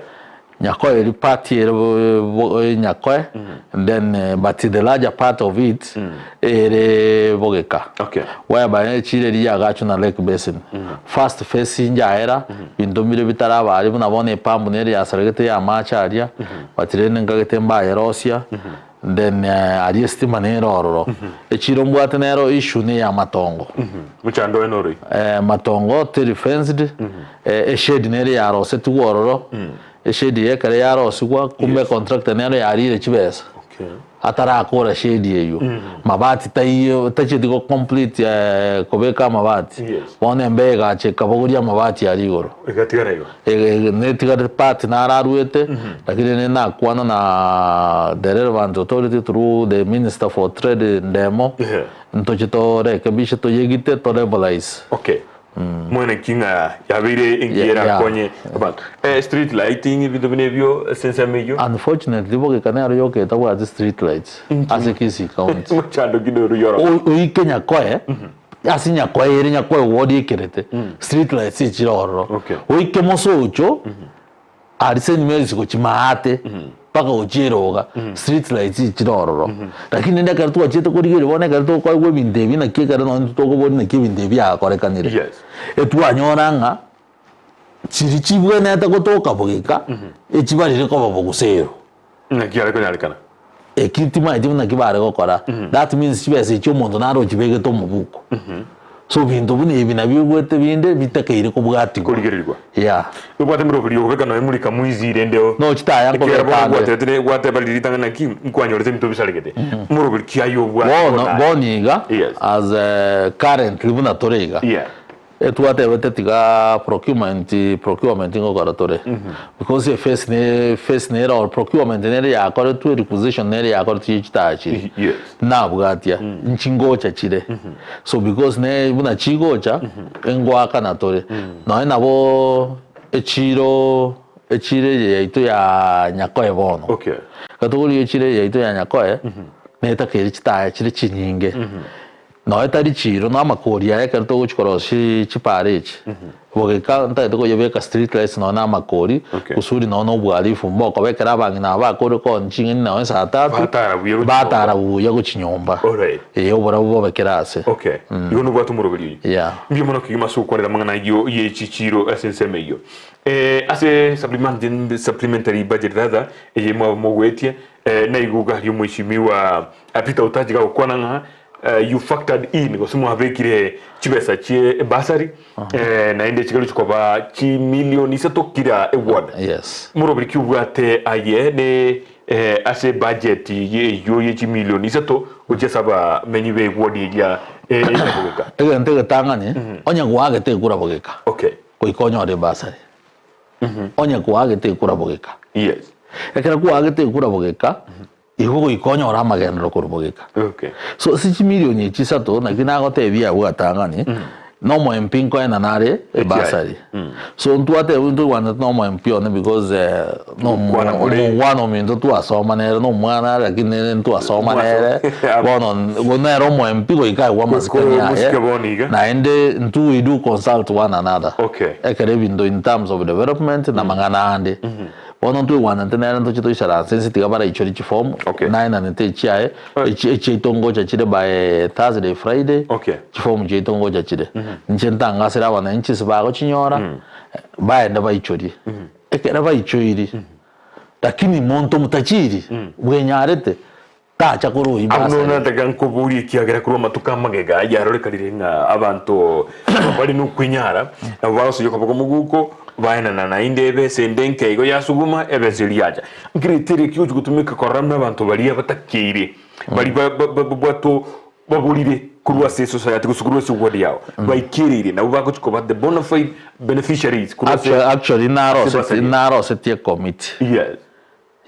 Nyakoe eri part ere bo Nyakoe and then but the larger part of it ere Bogeka. Okay. Whereby echiro eria yagachwa na Lake Basin. First phase njaera binto mbire bitaraba aria buna bono epump nere yasaregete ya amache aria but rende nkagete mbayerosia then aria estima nere ororo. Echiro mbwate nero issue ne ya amatongo. Mochando oye noro Eh, matongo teri fenced, eshade nere yarosetigwe ororo, eshade eye ekero yarosigwa kumbe econtractor nero yarire chibesa Okay. atarakora shade eywo, mabati taiyo tachieti go complete kobeka amabati, Yes. bono embeo egacha ekabogoria amabati aria igoro. Egatigara igo. Netigare part nararuete, lakini rende nakwana na the relevant authority through the minister for trade Ndemo, Yeah. Ntoche torekebishe toyegite to levelise. Okay. Mwene ki ng'a yabeire engiya Yeah, yeah. erakonye abanto. Eh, street lighting ebinto buna ebio ase ensemo eyio. Unfortunately bogeka nero yoka etabwati street lights ase Kisii County. Mochando ki noru yoro. O- Oike Nyakoe ase Nyakoe ere Nyakoe ward ekerete street lights echire ororo. Okay. Oike Mosocho Aria Saint Mary's gochia maate mpaka gochia eroga street lights chire ororo lakini rende ekero twachiete korigereria bono ekero tokoigwa ebinto ebi naki ekero nonye intwe tokoboria naki ebinto ebi biakorekanire Yes. etwanyora ng'a chiria chibwenerete gotoka bogeka echibarire koba bogusero. Naki are konyarekana. Eki timaeti buna ki bare gokora that means chibesa echi omonto nare ochibegete omobuko so binto buna ebi nabio ogwete binde bitakeire kobwatigwa Korigererigwa. yeah. Obwate emeroberi okobeka nonya muri kamwizi rende o No chitaya ekiagera nkobeka bono ande. gwatebete ne gwateba riria ritang'ani naki nkwanyorete ebinto bisaregete moroberi ki aye obwate Bono bono aye? bono iga Yes. as currently buna tore iga Yeah. Etwatebete tiga procurement procurement ngokora tore because efesi ne efesi nere or procurement nere yakoretwe requisition nere yakoretwe ye chitaya chiri Yes. nabwatia nchi ngocha chire so because ne buna chigocha ngoakana tore nonye nabo echiro echiro eye yaito ya Nyakoe bono Okay. ekero tokorigia echiro eye yaito ya Nyakoe netakeire chitaya chire chinyinge. Nonya tari chiiro, na amakori aya ekero togochia korosia chipara echi, bogeka ntagete koyebeka street lights nonya na amakori, Okay. kusudi nonya na obohalifu mbokoba ekero abang'ina aba bakorire koonia ching'eni nonya saa tatu, Batara buya gochia batara nyomba. buya gochia nyomba. Alright. Ee, oborabu bobe kera ase. Okay. Igo nobwate omoroberi oyio. Yeah. Mbuya mono kegima ase gokwanera amang'ana ayio ye chichiiro ase ensemo eyio. Eh, ase supplement, supplementary budget rather, eye mwaba mogoetia, eh, naiguga ri'omweshimiwa Peter Otaji gagokwana ng'a you factored in gose mwabekire chibesa chie ebasari eh, naende chigaruchi koba chimilioni isato kira eward. Yes. Moroberi ki obwate aye ne eh, ase budget eyio ye chimilioni isato gochia ase abamenyi be eward eria eh, ya Bogeka? Egento egetang'ani, onye goagete ekura bogeka, Okay. goika onyore ebasari. Onye goagete ekura bogeka. Yes. Ekero kwagete ekura bogeka, Igo goika onyore amagenderero korwa bogeka. Okay. So ase chimilioni echi isato naki nagotebia abwo gatang'ani, na omo MP nkoenana are ebasari. So ntwateba ntoigwanete na omo MP one because eh, na omo- Mokwana more. omongwana ominto twasoma nere na omwana are lakini nere ntwasoma nere, bono bo nere omo MP goika aigwe amasikani Goika aye, omosike bono iga. naende intwe we do consult one another. Okay. Ekero ebinto in terms of development na amang'ana ande. Bono ntwaigwanete nere ntoche toisaranse inse tiga baraichorie chiform, Okay. naenanete echiaye, echi echiaito ngocha chire by Thursday, Friday, Okay. chiform chiaito ngocha chire. Inche ntangasere abananchi ase bagochinyora, baende baichorie. Ekero baichoiri, lakini monto motachiri, bwenyarete, Tacha korwa oyio Abwo basari. nataka nkoborie ekiagera korwa amatuko amagega yarorekanire ng'a abanto bare nokwenyara, nabo bagosoyia okoboko moguko, baenana naende ebesa ende enke igo yasuguma, ebesa eria yacha. Nkeretere ki ogochia gotumeka korora buna abanto baria batakeire, baria ba- ba- ba- babwato baborire korwa ase esociety gose korwa ase eward yao, baikereire nabo bagochia koba the bonafide beneficiaries korwa ase Actually, actually ase naroseti ebasari. narosetie ecommittee. Yes.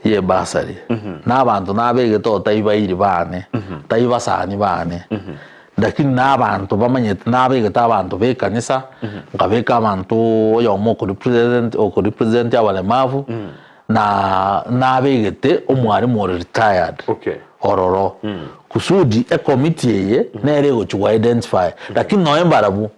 y'ebasari, na abanto nabegete oo tai bairi baane, tai basani baane, lakini na abanto bamanyete nabegete abanto b'ekanisa, nkabeka abanto oyomo okorepresent okorepresent abaremavu, na nabegete omwalimu ore retired Okay. ororo, kusudi ecommittee eye nere egochi go identify, lakini nonye mbarabwo.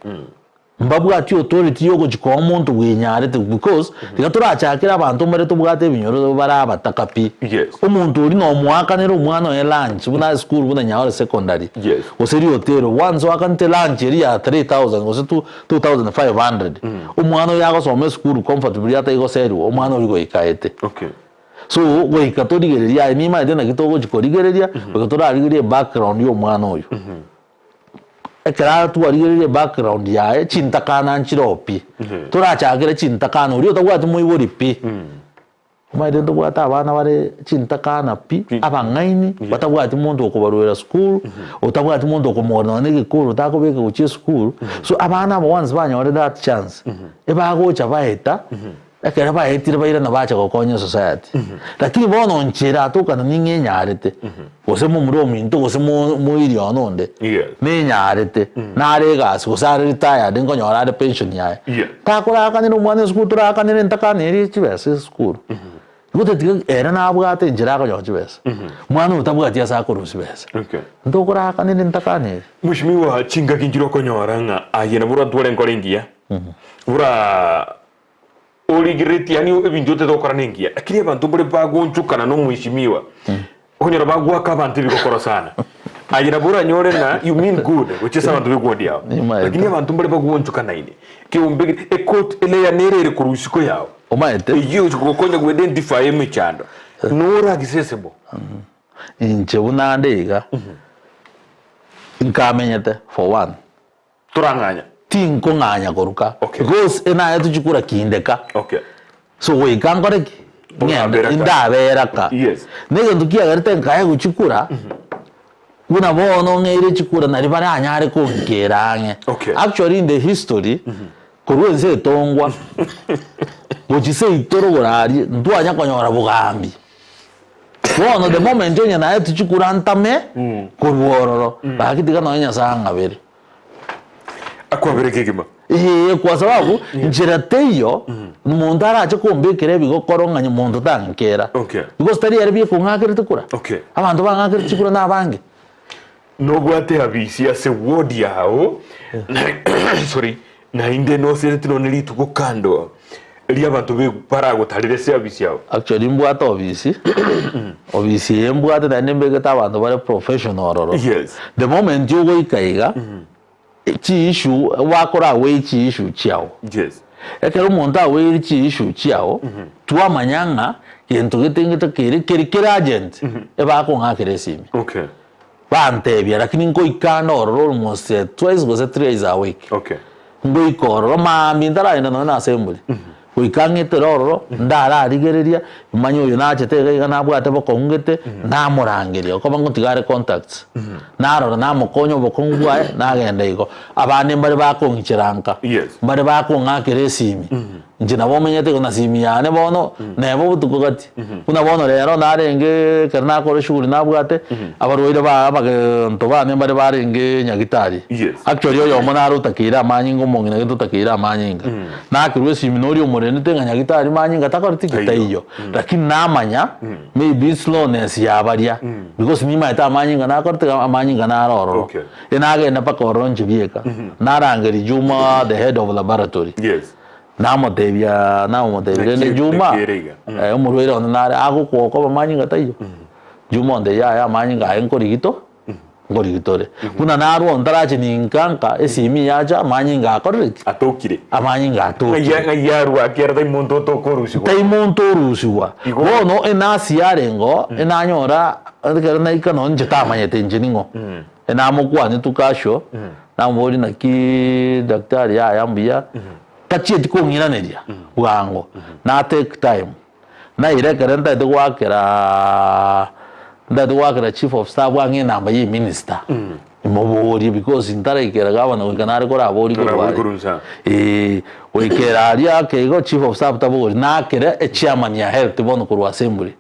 Mbabwati authority yogochia koa omonto bwenyarete because tiga torachakere abanto mbare tobwate ebinyoro bare abataka pi. Yes. Omonto oria nomoakanere omwana oye lunch buna esukuru buna Nyaore secondary Yes. gose Riotero once oakanete lunch eria ya 3000 gose 2500 omwana oyo agosoma esukuru comfortably ataigoserigwa omwana oria goika aete. Okay. So goika torigereria aye nimaete naki togochia korigereria goika torarigererie ebackground ya omwana oyo. Ekero atwarigereire background yaye chintakana nchiroo pi, torachakere chintakana oria otabwati moibori pi. Omanyete ntobwate abana bare chintakana pi, abang'aini, batabwati monto okobaruera sukuru, otabwati monto okomogora nonye na egekoro otakobeka gochia esukuru, so abana aba once banyorire that chance, ebagocha baeta. Ekero baetire bairana bacha gokonya esociety. Lakini bono nchera atokana ning'e enyarete, gose momura ominto gose mo moiri one onde, Yes. nenyarete, nare egasi gose are retired nkonyora are pension yaye. Yes. Takorakanera omwana esukuru torakanere ntakana erie chibesa esukuru. Igo tetiga ere nabwate enchera akonyora chibesa. Mwana oyo tabwati ase akorwa chibesa. Okay. Ntokorakanere ntakana eria. Mweshimiwa chingaki nchire okonyora ng'a aye nabo oratware enkoro engiya, buna Origereretie yaani ebinto otete gokora nengiya, lakini abanto mbare bagoonchokana nomweshimiwa, okonyora bagoaka abanto ebigokoro sana. Aye nabo oranyore ng'a you mean good gochia ase abanto b'eward yao, Nimaete. lakini abanto mbare bagoonchokanaine keombe gete ecourt elayer nere ere korwa isiko yao, Omaete. eyio egochi kogokonya go identify emechando, nore accessible. Inche buna nde iga, nkamenyete for one. Torang'anya. Tinkong'anya koruka Okay. because enaye tochikura kindeka Okay. so goika nkore ki ng'ende Orabera ka. indabera ka Yes. na egento kiagerete nkaye gochikura buna bono ng'eire chikura nari baranyare konkera ang'e Okay. actually in the history korwa ense etongwa gochia seito rogoro aria ntwanya konyora bogambi Bono the moment onye naye tichikura ntame korwa ororo, gaki tiga nonye Nyasae ang'abere. Akwabere kegima. Ee, kwa sababu nchera teiyo monto arache kombekera ebigokoro ng'a monto tankera. Okay. Because tari ere bieka ong'akerete kura. Okay. Abanto bang'akerete chikura nabange. Nobwate abisi ase ward yao sorry naende nosereti nonye rituko kando riabanto baragotarere ase abisi yao. Actually mbwate obisi, obisi eye mbwate naende mbegete abanto bare professional ororo. Yes. The moment ogoika iga, chi issue bakora weigh chi issue chiao. Yes. Ekero omonto aweire chi issue chiao, twamanya ng'a gento gete ngete kere keri kere urgent, ebakong'akera esimi. Okay. Bantebia, lakini nkoika ande ororo almost twice gose thrice a week. Okay. Ngoika ororo maambia ntaragenda nonya na assembly. Goika ng'etere ororo, ndararigereria, manye oyo nachete iga iga nabwate bokong'u gete, namorangeria, okoba ngotiga are contacts. Narora namokonya obokong'u bwaye, nagenda igo. Abande mbare bakong'ichera nka, Yes. mbare bakong'akera esimi. Inche nabo omenyete igo na simi yane bono, neba obotuko gati. Buna bono rero narenge ekero nakora eshughuli nabwate, abarwaire ba abagento bane mbare barenge nyagitari. Yes. Actually oyomo nare otakeire amanyinga omong'ina gete otakeire amanyinga. Nakerwa esimi na oria omorendete ng'a nyagitari manyinga takoreti ki? Taiyo. Taiyo. Lakini namanya maybe slowness ya baria because nimaete amanyinga nakorete ki? Amanyinga naro ororo. Okay. Nagenda mpaka ororo inche bieka, narangeria Juma the head of laboratory. Yes. Namotebia, namotebia rende Naki- Juma, naki ere iga? Mm. eh, omorwaire one nare agokwa okoba amanyinga taiyo. Juma onde yaya amanyinga aye nkorigito, nkorigitore. Buna narwo ntarache ninka nka esimi yacha amanyinga akorire ki? Atokire. Amanyinga atokire. Ng'ai ng'ai arwa akiara tai monto otokorusigwa. Tai monto orusigwa. Igo. Bono enasi yarengeo, enanyora ekero naika nonye inche tamanyete inche ning'o. Enamokwania tukasho, namoboria naki daktari yaya mbuya, tachieti kong'iraneria bwango, na take time. Naira ekero ntagete goakera ntagete goakera chief of staff ang'e enamba ya eminister, moborie because ntaraikera gavana goika nare koraborie korwa Koraborie are. korwa inse aa. Eeh, goikera aria ake igo chief of staff tabogoria, nakere echairman ya health bono korwa assembly.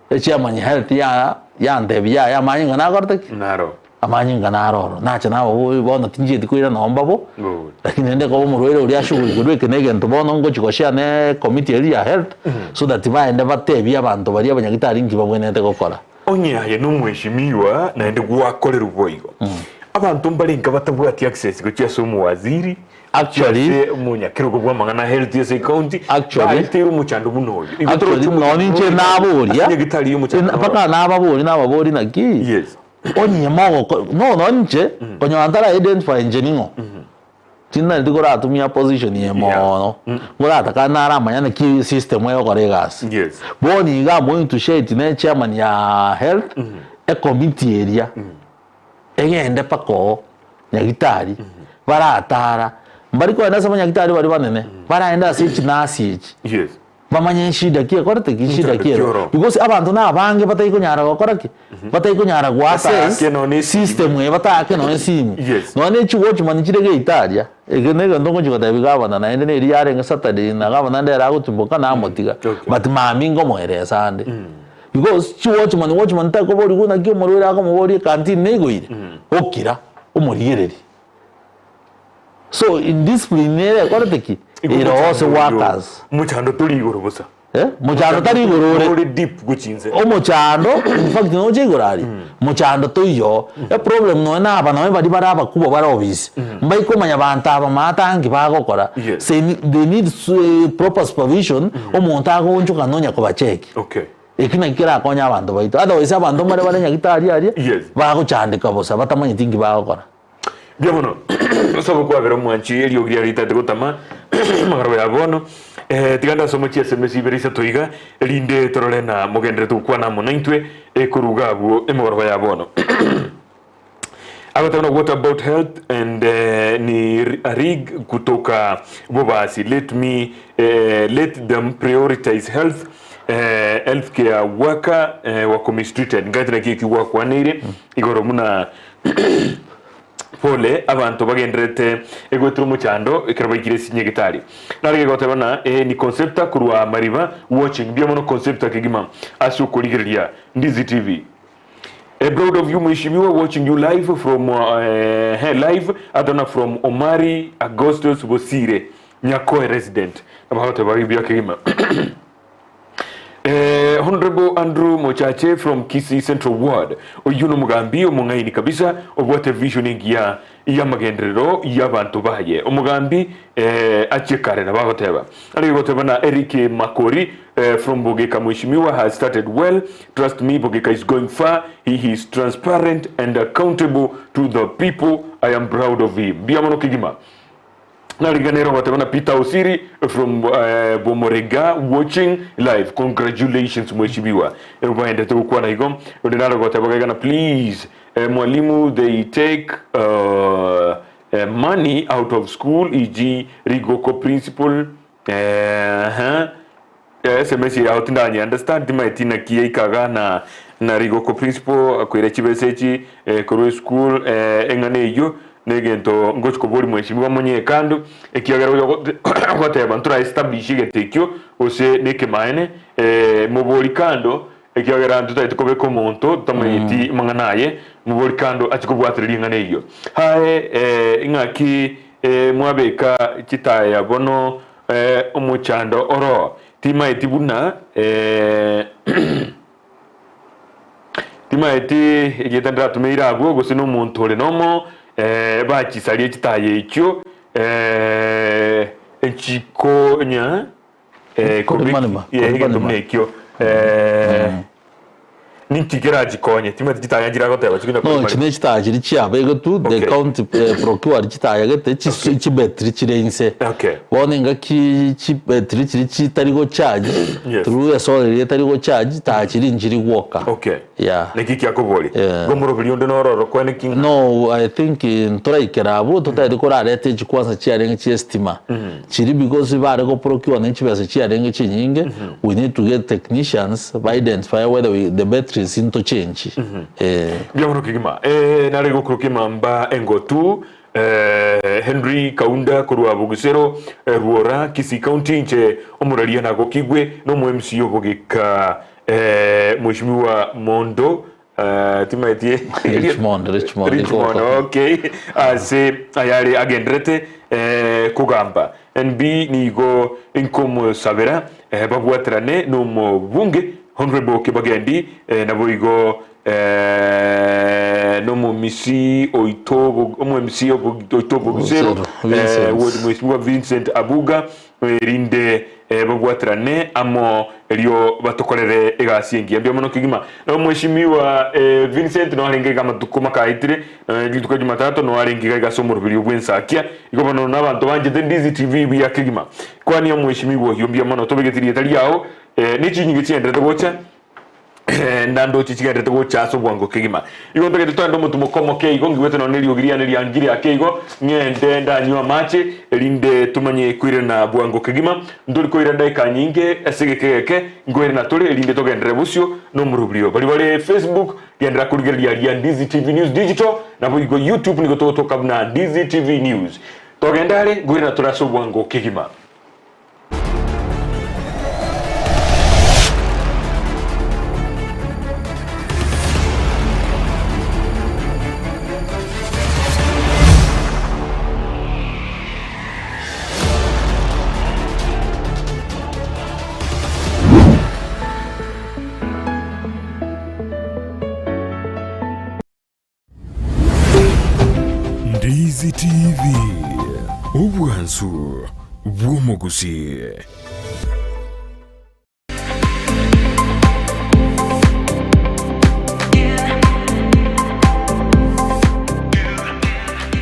Echiaman ya health ya yantebia yaya amanyinga nakorete ki? Naro. Amanyinga naro oro. Nacha nababoria bono tinchieti koira nomba bo, Good. lakini rende koba omorwaire oria ashughulikerwe eke na egento bono ngochi goshare ne committee eria ya health, so that baende batebie abanto baria abanyagitari nki babwenerete gokora. Onye aye nomweshimiwa naende gwakorerwa boigo, abanto mbarenge batabwati access gochia ase omowaziri, Actually- ase omonyakerogo bw'amang'ana a health ase ecounty, Actually- baeteire omochando buna oyo. Igo Actually, toroche nonye omochando inche oyo naboria, ase nyagetari y'omochando mpaka oro. nababoria nababoria naki, Yes. onye mogoko no nonye inche, konyora ntara identify inche ning'o, tindanyeti koratumia position eye moono, ngorataka naramanya naki system egokora egasi. Yes. Bono iga I'm going to share it ne chairman ya health, ecommittee eria. Egende mpaka oo nyagitari, baratara, mbari kogenda ase abanyagitari baria banene, baraende ase echinasi echi, Yes. bamanye eshida ki ekorete ki, shida ki ero. Kioro. Because abanto na abange batari konyara gokora ki? Batari konyara go access Batake nonye esimi. system eye, batake nonye esimi. Yes. Nonye ne chiwatchman chire geita aria, eke na egento ngochi gotebia gavana naende na eria yarenge Saturday na gavana ndere agotimboka namotiga, Okay. but mambia nkomoeresa ande. Because chiwatchman, watchman takoborigwa naki omorwaire akomoboria ecanteen neigoire, okira omorigereria. So indiscipline nere ekorete ki? Igo Ere ase omochando oyio, workers. Omochando tori igoro bosa. Eh, mochando tari igoro ore. Ore deep gochia inse. Omochando, in fact noche igoro aria, mochando toiyo. Eproblem nonya na aba nonye baria bare abakubwa bare ofisi, mbaikomanya banto aba maate nki bagokora. Yes. They they need proper supervision, omonto agoonchoka nonya kobacheki. Okay. Eki nakio kerakonye abanto baito. Otherwise abanto mbare bare nyagitari aria, Yes. bagochandeka bosa batamanyeti nki bagokora. Mbuya mono ase ogokwabera omwanchi eriogi riare ritati gotama amagoro ya bono. Eh, tiga ndasome chiSMS ibere isato iga erinde torore na mogenderete gokwana amo naintwe ekoruga abwo emegoroba ya bono. Agoteba na what about health and eh, ni Arig kutoka Bobasi let me eh, let them prioritize health eh, healthcare worker eh, wako mistreated ngaete naki ekio gwakwaneire igoro muna Pole abanto bagendererete egoetera omochando ekero baikire ase nyagetari. Narenge goteba na ee ni Concepta korwa Mariba watching. Mbuya mono Concepta kegima ase okorigereria Ndizi TV. Eh, proud of you mheshimiwa watching you live from eh, live atona from Omari Augustus Bosire Nyakoe resident. Nabo bagoteba buya kegima. Eh, Honorable Andrew Mochache from Kisii Central Ward, oyio nomogambi omong'aini kabisa obwate vision engiya y'amagenderero y'abanto baye. Omogambi eh, achie kare nabo agoteba. Arenge goteba na Eric Makori eh, from Bogeka Mheshimiwa has started well, trust me Bogeka is going far, he is transparent and accountable to the people, I am proud of him. Mbuya mono kegima. Nariganera ogoteba na Peter Osiri from eh, Bomorega watching live congratulations mheshimiwa baendete gokwana igo onde nare goteba gaiga na please eh, mwalimu they take uh, eh, money out of school eg rigoko principal eh, huh. SMS yao tindanye understand timaeti naki yaikaga na na rigoko principal akoira chibesa echi eh, korwa eschool eh, eng'ana eyio negento ngochi kobori mheshimiwa monye ekando ekiagera oyo ogoteba ntora establish egento ekio gose nekemaene eh, mobori kando ekiagera ntotagete kobeka omonto totamanyeti mang'ana aye mobori kando achi kobwatereria eng'ana eyio hae eh, ing'aki eh, mwabeka chitaya bono Omochando oro, timaeti buna timaeti erieta ndiratumire abwo, gose nomonto ore nomo, bachisarie chitaya echio, echikonya Korimanima, egento buna ekio. Ninki kerachikonye? Timanyeti chitaya nchire agoteba chikonya No, korimarima. echi ne chitaya chiria chiabegetwe, the Okay. county eh, procured chitaya gete chis- Okay. chibetiri chire inse. Okay. Bono engaki chibetiri chiria chitari gocharge Yes. through esolar eria etari gocharge, chitaya chiria nchiri gwoka. Okay. Yeah. Naki kiakoboria? Yeah. Igo omoroberi onde nororo kwene ki ng'a No, I think eh, ntoraikera abwo totagete korareta echi kwanza chiarenge chia estima Chiri because bare go procure ne chibesa chiarenge chinyinge, we need to get technicians ba identify whether we, the batteries into change. Eh. Mbuya mono kegima. Eh, nare gokoroka emamba engotu eh, Henry Kaunda korwa Bogisero eh, Ruora Kisii County inche omoraria nagokigwe na omo MC obogeka eh, Mheshimiwa Mondo eh, timaeti Richmond, Richmond, Richmond, igoko. okay ase ayare agenderete eh, kogamba NB nigo inkomosabera eh, babwaterane nomobunge Honorable Kibagendi eh, naboigo eh, nomomisi oito bo- omo MC obo- oito Bogisero Bogisero, eh, Vincent. ward Mheshimiwa Vincent Abuga Erinde babwaterane amo erio batokorere egasi engiya. Mbuya mono kegima. Omweshimiwa Vincent no arenge iga amatuko makaetire, rituko ria Jumatatu no arenge iga iga ase omoroberio bw'ensakia. Igo bono nabanto banchete Ndizi TV buya kegima. Kwania omweshimiwa oyio mbuya mono tobegete rieta riao ne chinyinge chigenderete gocha. Ndandoche chigenderete gocha ase obwango kegima. Igo ntagete toende omotumoko omoke igo, ngigwete nonya neriogi riane riangire ake igo, ng'ende ndanywe amache, erinde tomanye koirana bwango kegima. Ntori koira daika nyinge ase egeka egeke, nkoirana tore erinde togenderere bosio nomoroberio. Baria bare Facebook, genderera korigereria aria Ndizi TV News Digital, naboigo YouTube nigo togotoka buna Ndizi TV News. Togende are, nkoirana tore ase obwango kegima. Ndizi TV, obwansu bw'omogusii.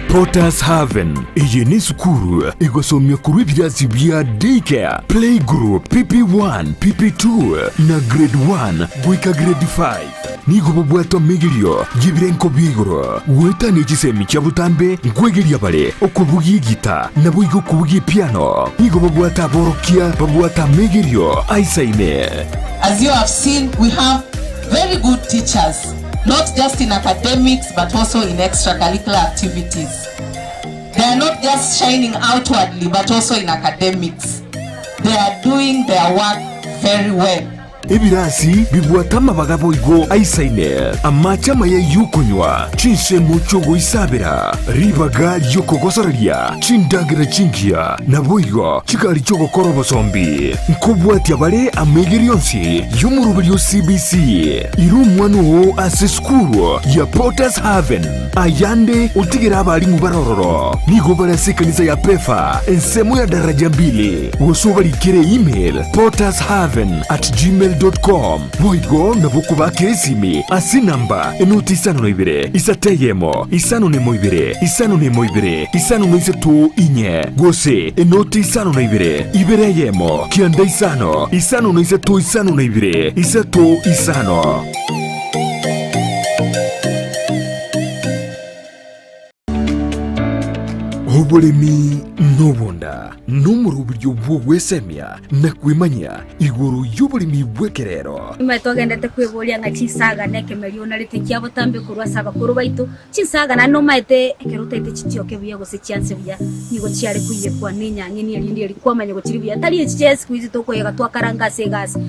Potters Haven eye nesukuru egosomia korwa ebirasi bia Daycare, Playgroup, PP1, PP2 na Grade 1 goika Grade 5. Nigo bobwate omegerio y'ebirenko bia igoro, goetania chisemi chia botambe nkwegeria bare okobugia egita, naboigo okobugia epiano. Nigo babwate aborokia babwate amegerio aisaine. As you have seen, we have very good teachers, not just in academics but also in extracurricular activities. They are not just shining outwardly but also in academics. They are doing their work very well. Ebirasi bibwate amabaga boigo aisaine, amache amaya y'okonywa, chinsemo chi'ogoisabera, ribaga ri'okogosoreria, chindagera chingiya, naboigo chigari chi'ogokora obosombi. Nkobwatia bare amaigerio onsi y'omoroberio o CBC. Ira omwana oo ase esukuru ya Potter's Haven. Ayande otigere abalimu bare ororo. Nigo bare ase ekanisa ya Pefa, ensemo ya daraja mbili. Gose obarikere email pottershaven at gmail dot com. Boigo nabo okobakera esimi ase enamba enoti isano na ibere, isato eyemo, isano na emo ibere, isano na emo ibere, isano na isato inye, gose enoti isano na ibere, ibere eyemo, kianda isano, isano na isato isano na ibere, isato isano. Oboremi nobonda nomoroberio bw'ogwesemia na kwemanyia igoro y'oboremi bw'ekerero. Nyuma togendete kweboria ng'a chinsaga na ekemerio onarete ekia botambe korwa ase abakoro baito, chinsaga naende nomaete ekero otaete chitioke buya gose chianse buya, nigo chiare koiyekwa nenyang'eni erinde eria kwamanya gochiri buya, tari echi chia siku hizi tokoyega twakaranga ase egasi.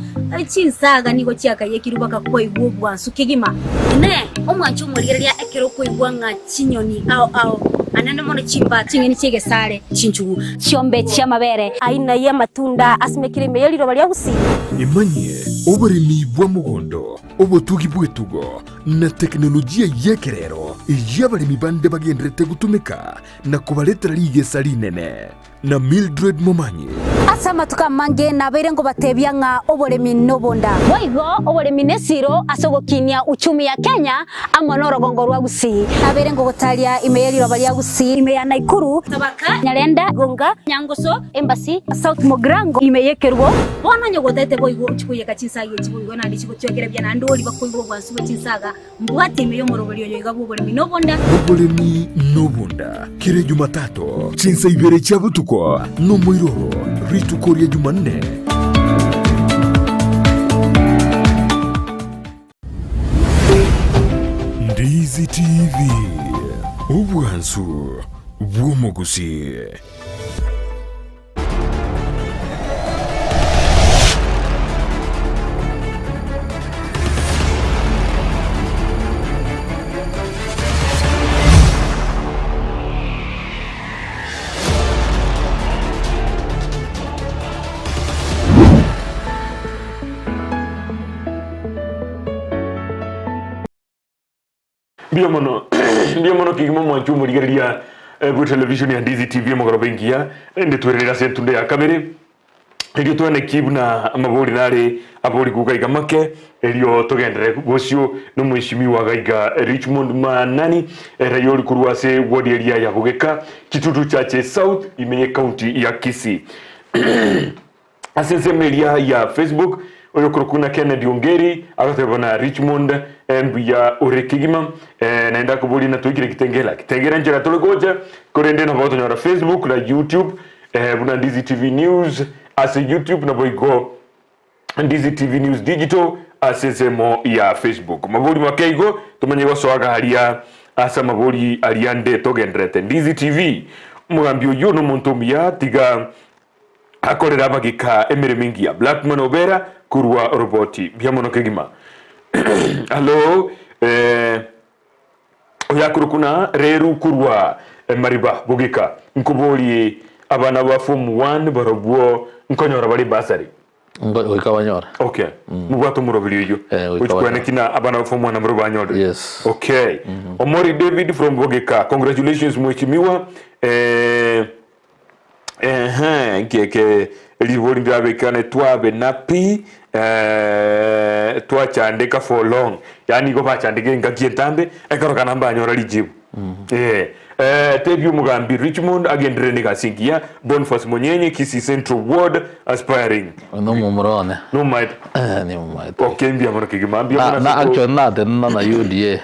Chinsaga nigo chiakayekirwe mpaka kwaigwa obwansu kegima. Inee! Omwancha omorigereria ekero okoigwa ng'a chinyoni ao ao, anene mono chimba, ching'eni chi'egesare, chinchugu, chiombe chi'amabere, aina y'amatunda asimekire ime ye riroba ria Gusii. Emanyie oboremi bwa mogondo, obotugi bw'etugo, na tekinolojia y'ekerero eyio abaremi bande bagendererete gotumeka na kobaretera rigesa rinene. Na Mildred Momanyi. Ase amatuko amange nabeire nkobatebia ng'a oboremi nobonda. Boigo oboremi nesiro ase ogokinia uchumi ya Kenya amo norogongo rwa Gusii. Nabeire ngogotaria ime ye riroba ria Gusii, ime ya Naikuru, Tabaka, Nyarenda, Gonga, Nyangoso, Embasi, South Mugirango, ime y'Ekerubo. Bono onye gotete boigo ochie koiyeka chinsaga echi boigo naende chigotwekera buya naende oria bakoigwa obwansu bwe chinsaga Mbwate ime y'omoroberi oyo iga bw'oboremi nobonda. Oboremi nobonda, kera Jumatatu, chinsa ibere chia botuko, nomoiroro, rituko ria Jumanne. Ndizi TV, obwansu bw'omogusii. Mbuya mono, mbuya mono kegima omwanchi omorigereria eh, bwe television ya Ndizi TV omogoroba engiya, naende twererere ase entundo ya kabere, erio twaneki buna amabori nare abori guga iga make, erio togenderere bosio na omweshimiwa gaiga Richmond Manani, ere ori korwa ase ward eria ya Bogeka, Kitutu Chache South, ime ye county ya Kisii. Ase ensemo eria ya Facebook, oyokorokwa ng'a Kennedy Ongeri agateba buna Richmond mbuya ore kegima eh, naende akoboria ng'a toikire Kitengela. Kitengela enchera tore gocha korende nabo otonyora Facebook na YouTube eh, buna Ndizi TV News ase YouTube naboigo Ndizi TV News Digital ase ensemo ya Facebook. Mabori make igo tomanye gosoa aria ase amabori aria nde togenderete. Ndizi TV, omogambi oyio nomonto omuya tiga Akorere abageka emeremo engiya. Blackman Obera korwa Roboti. Mbuya mono kegima. Hallo eh, oyakorokwa na Reru korwa eh, Mariba Bogeka. Nkoborie abana ba form 1 barobwo nkonyora bare bursary. Ngo- goika banyore Okay. Mobwate omoroberi oyio. Eh, goika Gochi banyore. kwane kina abana ba form 1 nabaro banyorire. Yes. Okay. Omori David from Bogeka. Congratulations mheshimiwa. Eh, Ehe, nkieke ribori ndabekane twabe napi eh, twachandeka for long yaani igo bachandeka engaki entambe ekero kana mbanyora rijibu eh, eh, tebia omogambi Richmond agenderere na egasi engiya Boniface Monyenye Kisii Central Ward aspiring Nomomura one. nomaete Eh, nimumaete. okay mbuya mono kegima mbuya Na, mono na ase ko- actually natenena na UDA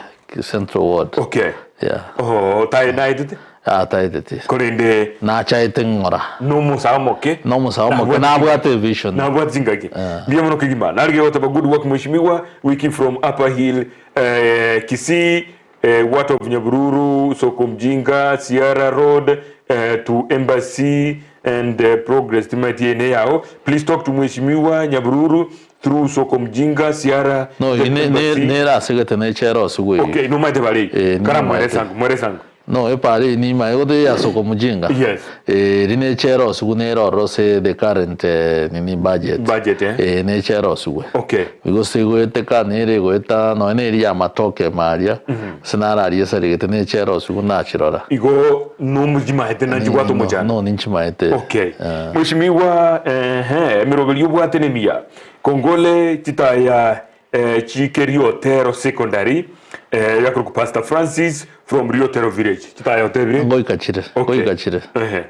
Central Ward. okay Yeah. oh tae naetete Ataeteti. Korende. Nachaete ng'ora. Nomosae omoke. Nomosae omoke nabwate evision. Nabwate chingaki. Mbuya mono kegima. Narige goteba good work mheshimiwa Wiki from Upper Hill eh, Kisii eh, what of Nyabururu, Soko Mjinga, Sierra Road eh, to Embassy and eh, Progress timaeti ene yao. Please talk to mheshimiwa Nyabururu. through Soko Mjinga, Siara, No, the ne, ne, embassy. nere asegete nechera osigwe eyio. Okay, nomaete bare Eh, kara nimaete. mweresango mweresango No, epara eye nimaye gote ya Soko Mjinga. Yes. Eh, eri nechera osigwe nere ororo ase the current eh, nini budget. Budget, eh? Eh, nechera osigwe. Okay. Gose egoeteka nere egoeta nonya neri ya matoke maria, ase nararia esaregete nechera osigwe nachirora. Igo nomochimaete na nchibwate omochando. No, ninchimaete. Okay. Mheshimiwa ehe emeroberio obwate nemiya Kongole chitaya eh, chike Riotero Secondary eh, yakorokwa Pastor Francis from Riotero Village. Chitaya otebire? Ngoika chire, Okay. ngoika chire. Ehe.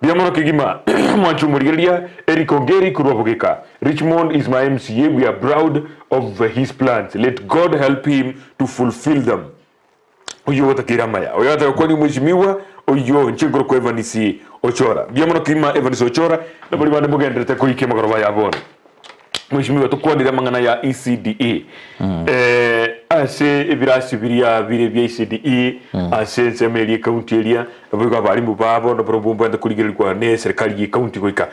Mbuya mono kegima mwanche omorigereria Eric Ongeri korwa Bogeka. Richmond is my MCA, we are proud of his plans. Let God help him to fulfill them. Oyio ogotakeire amaya. Oyo ataka kwani omweshimiwa oyio inche nkorokwa Evanis Ochora. Mbuya mono kegima Evanis Ochora na baria bande mogenderete koikia amagoro aya bono. Mweshimiwa tokwanire amang'ana ya ECDE. Eh, ase ebirasi biria bire bia ECDE ase ensemo eria ecounty eria naboigo abarimu babo nabarobwo mbwate korigererigwa ne eserikari ye county goika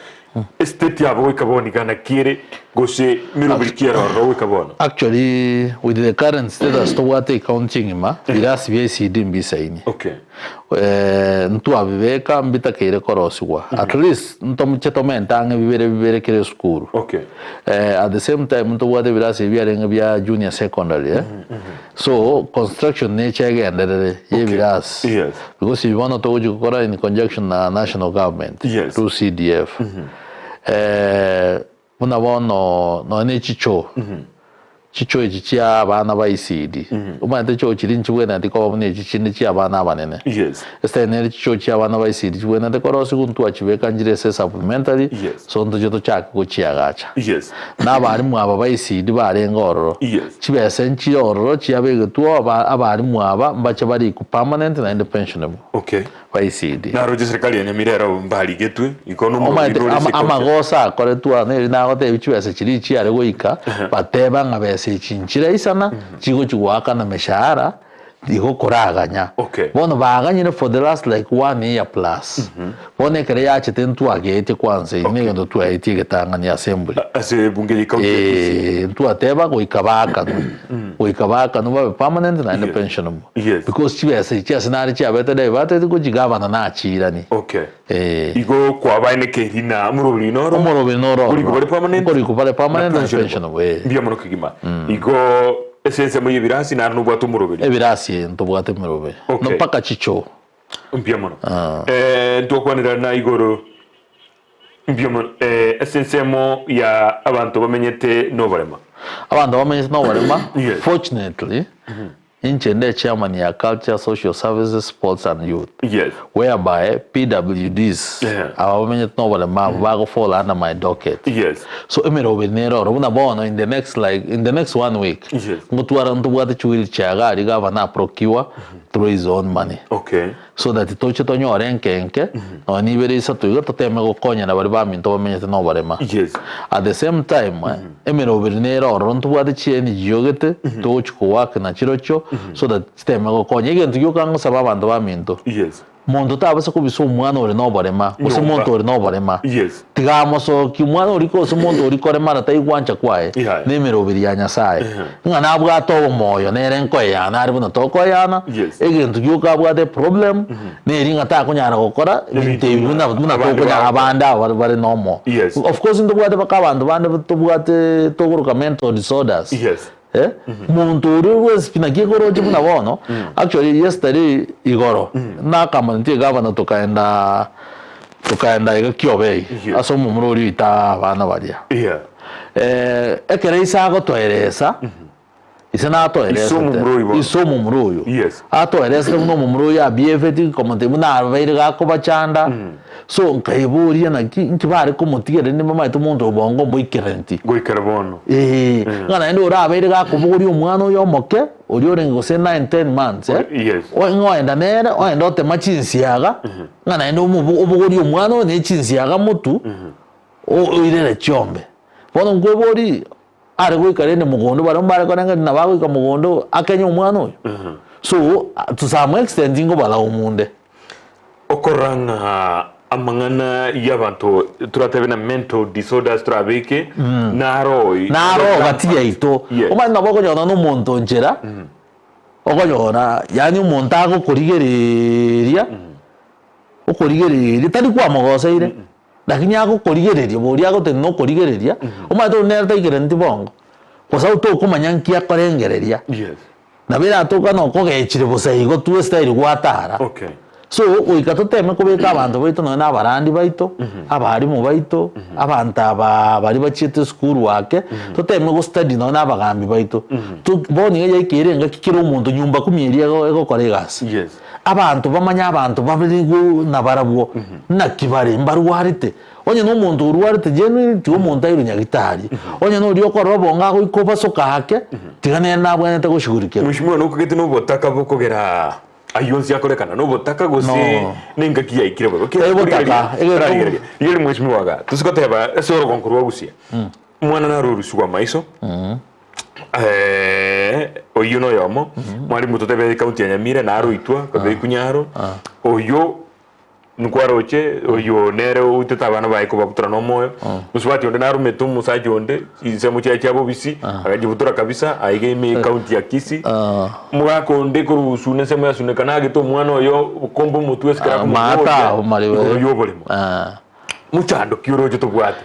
estate yabo goika bono iga naki ere gose meroberi ki ere ororo goika bono. Actually with the current status tobwate ecounty engima birasi bia ECD mbisaini. Okay. Eh, ntwabibeka mbitakeire korosigwa at least ntoche tomente ang'e bibere bibere kera esukuru. Okay. Eh, at the same time ntobwate ebirasi ebi biarenge bia junior secondary eh. So construction neche egenderere ya ebirasi. Yes. Because ebi bono togochi gokora in conjunction na national government Yes. through CDF. Eh, buna bono nonya ne chichoo Chichoo echi chia abana ba ECD. Omanyete choo chiria nchibwenereti koba buna echi chinde chia abana abanene. Yes. Esitari nere chichoo chia abana ba ECD chibwenerete korosigwa ntwachibeka nchire ase supplementary, Yes. so ntoche tochake gochiagacha. Yes. Na abarimu aba ba ECD barenge ororo, Yes. chibesa nchire ororo chiabegetwe aba abarimu aba mbache barikwe permanent naende pensionable Okay. ba ECD. Naroche serikali ya Nyamira ero mbarigetwe igo nomorobiri Omanyete ore ama- ase ecounty. amagoso akoretwe aa neri nagotebia chibesa chiria chiare goika, bateba ng'a besa echi nchiraisana, chigochi goakana meshahara, igo koraganya. Okay. Bono baganyire for the last like one year plus. Bono ekero yachete ntwagetie kwanza eye negento twaetie egetang'ani assembly. Ase ebunge ye county ya Kisii. Eh, ntwateba goika baakanwe. Goika baakanwe babe permanent naende Yes. pensionable. Yes. Because chibesa echi ase nare chiabete diverted gochia gavana nachiirani. Okay. Eh. Igo kwabaenekeiri na omoroberi noro Omoroberi noro Korikwa bare permanent Nkorikwa bare permanent na na pensionable, eh. Mbuya mono kegima. Igo ase ensemo y'ebirasi naende nobwate omoroberi. Ebirasi eh, ntobwate emeroberi. Okay. No mpaka chichoo. Mbuya mono. Eh, ntokwanera na igoro mbuya mono eh, ase ensemo ya abanto bamenyete noborema. Abanto bamenyete noborema, Yes. fortunately, inche nde chairman ya Culture, Social Services, Sports and Youth. Yes. Whereby PWDs Yeah. aba bamenyete noborema abwo bago fall under my docket. Yes. So emeroberi nere oro buna bono in the next like in the next one week Yes. ngotwara ntobwate chiwheelchair iga aria gavana aprocure through his own money. Okay. So that toche tonyore enke enke nonya nibere isato iga toteme gokonyana baria baminto bamenyete noborema. Yes. At the same time emeroberi nere ororo ntobwate chi NGO gete togochi ko work na chirochio so that chiteme gokonya. Egento gioka ngosaba abanto baminto Yes. monto tabasa kobisa omwana ore noborema gose Nyomba. monto ore noborema Yes. tiga amosoki omwana oria gose omonto oria koremara taigwancha kwaye Yeah. nemeroberi ya Nyasaye ng'a nabwate obomoyo nere nkoeyana are buna tokoeyana Yes. egento gioka abwate eproblem neri ng'a takonyara gokora ebinto ebi buna buna Abande tokonyara bagokora. abande aba bare bare nomo. Yes. Of course ntobwate mpaka abanto bande tobwate tokoroka mental disorders. Yes. Eh, monto oria bwensi naki ekoroche buna bono, actually yesterday igoro, nakamaneti egavana tokaenda tokaenda iga Kiobei, Yes. ase omomura oria oita abana baria. Yeah. Eh, ekero ise agotoeresa, ise natoeresete, Ise omomura oyo bono. ise omomura oyo, Yes. atoeresete buna omomura oyo abieveti, komotebia buna abeire gakobachanda, So nkaiboria naki inki bare komotigereria nimamaete omonto obongo mboikeraneti. Goikera bono. Ee, ng'a naende orabeire gakobogoria omwana oyo omoke, oria orenge gose 9, 10 months eh, Yes. o- ng'a oenda nere, oende otema chinsiaga, ng'a naende omobo obogorie omwana oyo ne chinsiaga motwe, o- oirere chiombe. Bono nkoborie, are goika rende mogondo baria mbare koreng'ana nabo agoika mogondo akenye omwana oyo. So, to some extent nkobalaumu nde. Okorora ng'a. Amang'ana y'abanto toratebe na mental disorders torabeke naro Naro gati yaito. Yes. Omanye nabo okonyora na omonto nchera, okonyora yaani omonto agokorigereria, okorigereria tari kwamogoseire, lakini agokorigereria boria agotenena okorigereria, omanyete oyio nere taikerenti bongo, kwa sababu tokomanya nki akorengereria. Yes. Nabo eratoka na okogechire bosa igo tu estyle gwatara. Okay. So goika toteme kobeka abanto baito nonya na abarandi baito, abalimu baito, abanto aba baria bachiete esukuru ake, toteme go study nonya na abagambi baito. To bono iga yaikeire engaki kera omonto nyumba kumi eria ego egokora egasi. Yes. Abanto bamanye abanto babere go nabarabwo, naki bare, mbarwarete. Onye nomonto orwarete genuinely tiga omonto airwe nyagitari. Onye noria okorora obongo agoika obasoka ake, tiga nere nabwenerete goshughulikerwa. Mheshimiwa nokogete nobotaka bokogera ayio onsi akorekana nobotaka gose No. nengaki yaikire bobe Tari botaka, egento- Rigereria, rigereria mheshimiwa iga tose goteba ase orogongo rwa Gusii omwana naro orusigwe amaiso oyio noyomo mwalimu totebe ekaunti ya Nyamira naroitwa kabekwa nyaro oyio Nkwaroche oyio nere oitete abana baye kobabutora nomoyo, mosubati onde naromete omosacha onde chinsemo chiaye chia bobisi, agachibutora kabisa, aiga ime ecounty ya Kisii. Omogaka onde korwa Suna ensemo ya Suneka nagete omwana oyo okombe omotwe ase ekero Maata akomoboria abo maribe. igoro y'oboremo. Mochando ki oroche tobwate?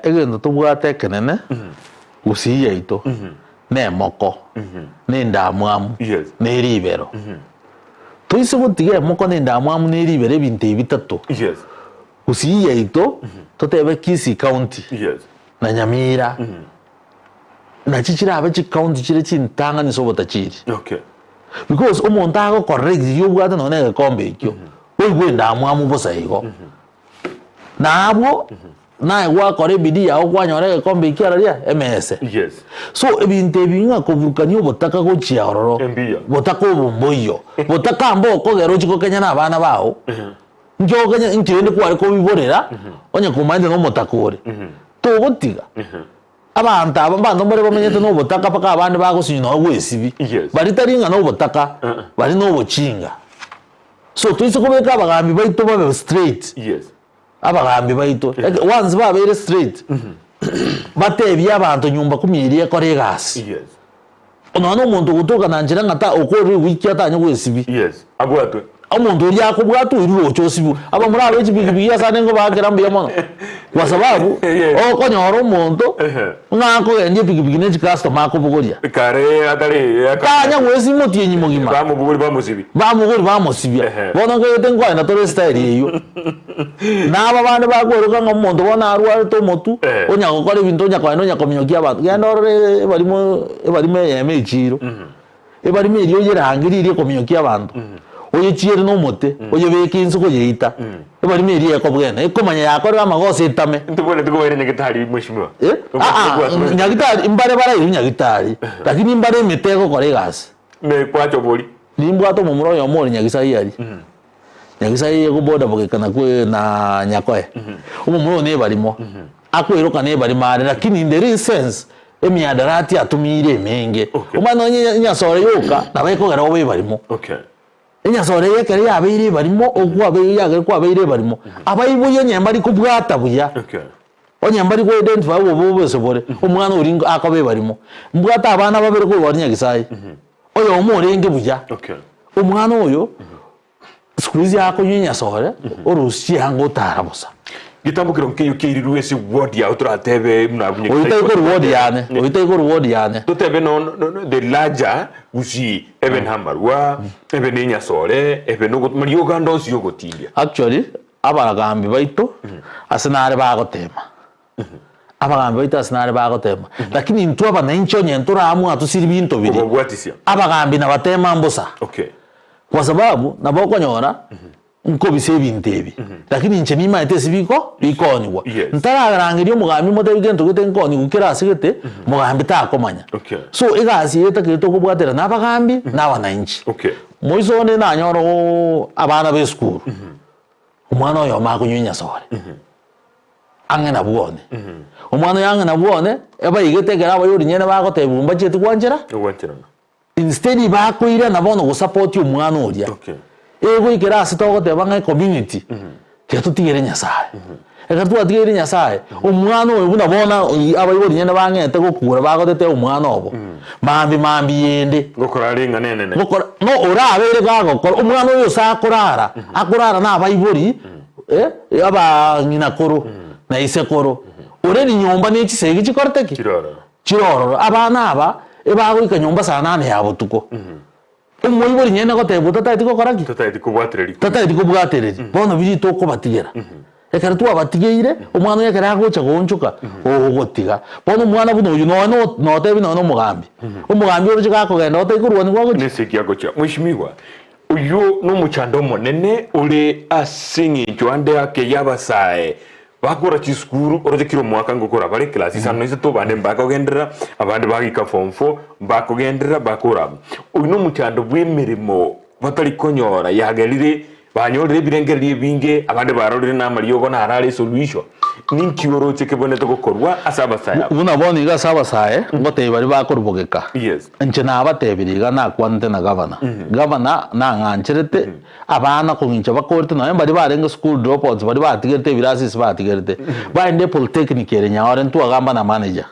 Egento tobwate ekenene gusii yaito nemoko, nendamwamu, Yes. neribero. Toise gotiga emoko na endamwamu na eribero ebinto ebi bitato, Yes. gusii yaito totebe Kisii County Yes. na Nyamira nachi chirabe chicounty chire chintang'ani ase obotachiri. Okay. Because omonto agokorera riria obwate nonya na egekombe ekio, oigwe endamwamu bosa igo. Na abwo naye gwakora ebidii yao kwanyora egekombe ekio araria emese. Yes. So ebinto ebi ng'a koburukania obotaka gochia ororo, Embuya. botaka obo mboiyo, botaka mbokogera ochie kokenya na abana bao, nki okenya nki rende kware kobiborera onye komanyete na omotaka ore, togotiga. Abanto aba mbanto mbare bamenyete nobotaka mpaka abande bagosinywa nonya gwesibi. Yes. Baria tari ng'a nobotaka, baria nobochinga. So toise kobeka abagambi baito babe straight, Yes. abagambi baito, eke once babeire straight, batebie abanto nyumba kumi eria ekore egasi. Yes. Nonya na omonto ogotoka na nchera ng'a ta okorire ewiki atanye gwesibi. Yes. Abwatwe. Omonto oria akobwatwa oirwe roche osibwe. Abamura abe chipikipiki ase ande nkobakera mbuya mono. Kwa sababu, Yes. okonyora omonto Ehe. ng'a akogendia epikipiki ne chicustomer akobogoria. Kare atari Tanya gwesibi motienyi mogima. Bamobogori bamosibi. Bamogori bamosibia. Ehe. Bono nkaigwete nkoenda tore estyle eyio. Na aba bande bakweroka ng'a omonto bono arwarete omotwe, Eh. onya gokora ebinto onya kogenda onya kominyokia abanto. Genda orore ebarimo ebarimo eyemo echiro. Ebarimo eria oyerangerie eria ekominyokia abanto, oyechiere na omote, oyebeke inse koyeita. Ebarimo eria ekobwena, ekomanya yakorire amagoso etame. Ntobwenereti kobaira nyagitari mheshimiwa. Eh? Ah, ah, nyagitari mbare barairwe nyagitari, lakini mbare emete egokora egasi. Me kwacha obori. Nimbwate omomura oyomo ore Nyagisai aria. Nyagisai ego border bogeka na kwe na Nyakoe. Omomura oyo nebarimo. Akoiroka nebarimo are lakini in the real sense emiadarati atumiire emenge. Okay. Omanye nonye enyasore yoka nabo ekogera obe ebarimo. Okay. Enyasore eye ekero yabeire ebarimo okwabeire yagera kwabeire ebarimo, abaibori onye mbari kobwata buya. Okay. Onye mbari ko identify obobe obose bore, omwana oria nko akoba ebarimo. Mbwate abana babere korwa aria Nyagisai. Oyomo orenge buya, Okay. omwana oyo siku hizi akonywa enyasore, orusia chianga otara bosa. Getambokero nkeiyo keirirwe ase ward yao toratebe buna abwo Oyio tari korwa ward yane, oyio tari korwa ward yane. Totebe no, no, no, the larger gusii ebe namarwa, ebe na enyasore, ebe na ogo mariogo ande onsi yogotindia. Actually, abagambi baito ase nare bagotema. Abagambi baito ase nare bagotema. Lakini intwe abananchi onye ntoraamua tosiri binto biria, Kobabwatisia. abagambi nabatema mbosa. Okay. Kwa sababu nabo okonyora nkobisa ebinto ebi, lakini inche nimaete ase biko bikoonigwa. Yes. Ntararangeria omogambi motebi gento gete nkoonigwa kere ase gete, mogambi takomanya. Okay. So egasi eye etakeire tokobwatera na abagambi na abananchi. Okay. Moiso onde nanyora oo abana ba esukuru, omwana oyomo akonywa enyasore, ang'e nabwo one. Omwana oyo ang'e nabwo one, ebaigete ekero abayori nyene bagotebiwa mbachieti gwanchera, Gwancherana. instead bakoirana bono gosapoti omwana oria. Okay. Egoikera ase togoteba ng'a ecommunity. Tiga totigere Nyasae. Ekero twatigeire Nyasae, omwana oyo buna bono abaibori nyene bang'ete gokura bagotete omwana obo, mambi mambi yende. Ngokora are eng'ana enene. Ngokora, no orabeire gagokora, omwana oyo ase akorara, akorara na abaibori eh, aba ng'ina koro na ise koro, ore rinyomba ne chisegi chikorete ki? Chire ororo. Chire ororo. Abana aba, ebagoika nyomba saa nane ya botuko. Omoibori nyene gotebwa otataeti gokora ki? Totageti kobwatereria. Totageti kobwatereria. Bono biria tokobatigera. Ekero twabatigeire, omwana oyo ekero agocha goonchoka, ogotiga. Bono omwana buna oyio nonya no notebi nonya na omogambi. Omogambi oroche gakogenda otari korwania gwagochia. Nese eki agochia. Mweshimiwa, oyio nomochando omonene ore ase eng'encho ande ake y'abasae Bakora chisukuru, oroche kera omwaka ngokora bare class isano na isato, abande mbakogenderera, abande bagaika form four, mbakogenderera bakora abwo. Oyio nomochando bw'emeremo batari konyora yagerire banyorire ebirengererio ebinge, abande barorire na amariogo naro are esolution. Ninki oroche kebwenerete gokorwa ase abasae aba? Buna bono iga ase abasae, ngotebia baria bakorubogeka, Yes. inche nabatebirie iga nakwanete na gavana, gavana nang'ancherete Abana kong'incha bakorete nonya mbaria barenge school dropouts baria batigerete ebirasi ase batigerete, baende epolytechnic ere Nyaore ntwagamba na manager.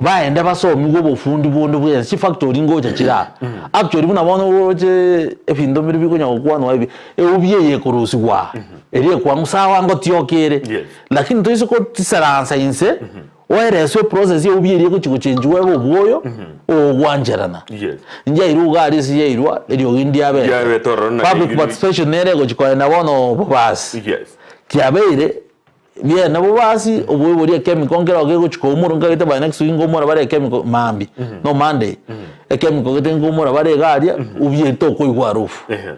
Baende basomigwe obofundi bonde bwensi, chifactory ngocha chire aa. Actually buna bono oroche ebinto mbire bikonya gokwanwa ebi, eubi eye ekorusigwa aa, eria ekwang'u sawa ngotioka ere, lakini toise gotisaransa inse, Oereswe eprocess y'obuya eria egochia gochenchigwa ebe obwoyo ogwancherana. Yes. Njairwe iga aria ase yairwa eriogi ndiabete. Ndiabete ororo na Public rigiri. participation nere egochia koenda bono bobasi. Yes. Kiabeire biene bobasi oboyo boria echemical nkero kegochia koumorwa nkagete by next week nkoumora bare echemical maambia no Monday. Echemical gete nkoumora bare iga aria obuya tokoigwa harufu. Ehe.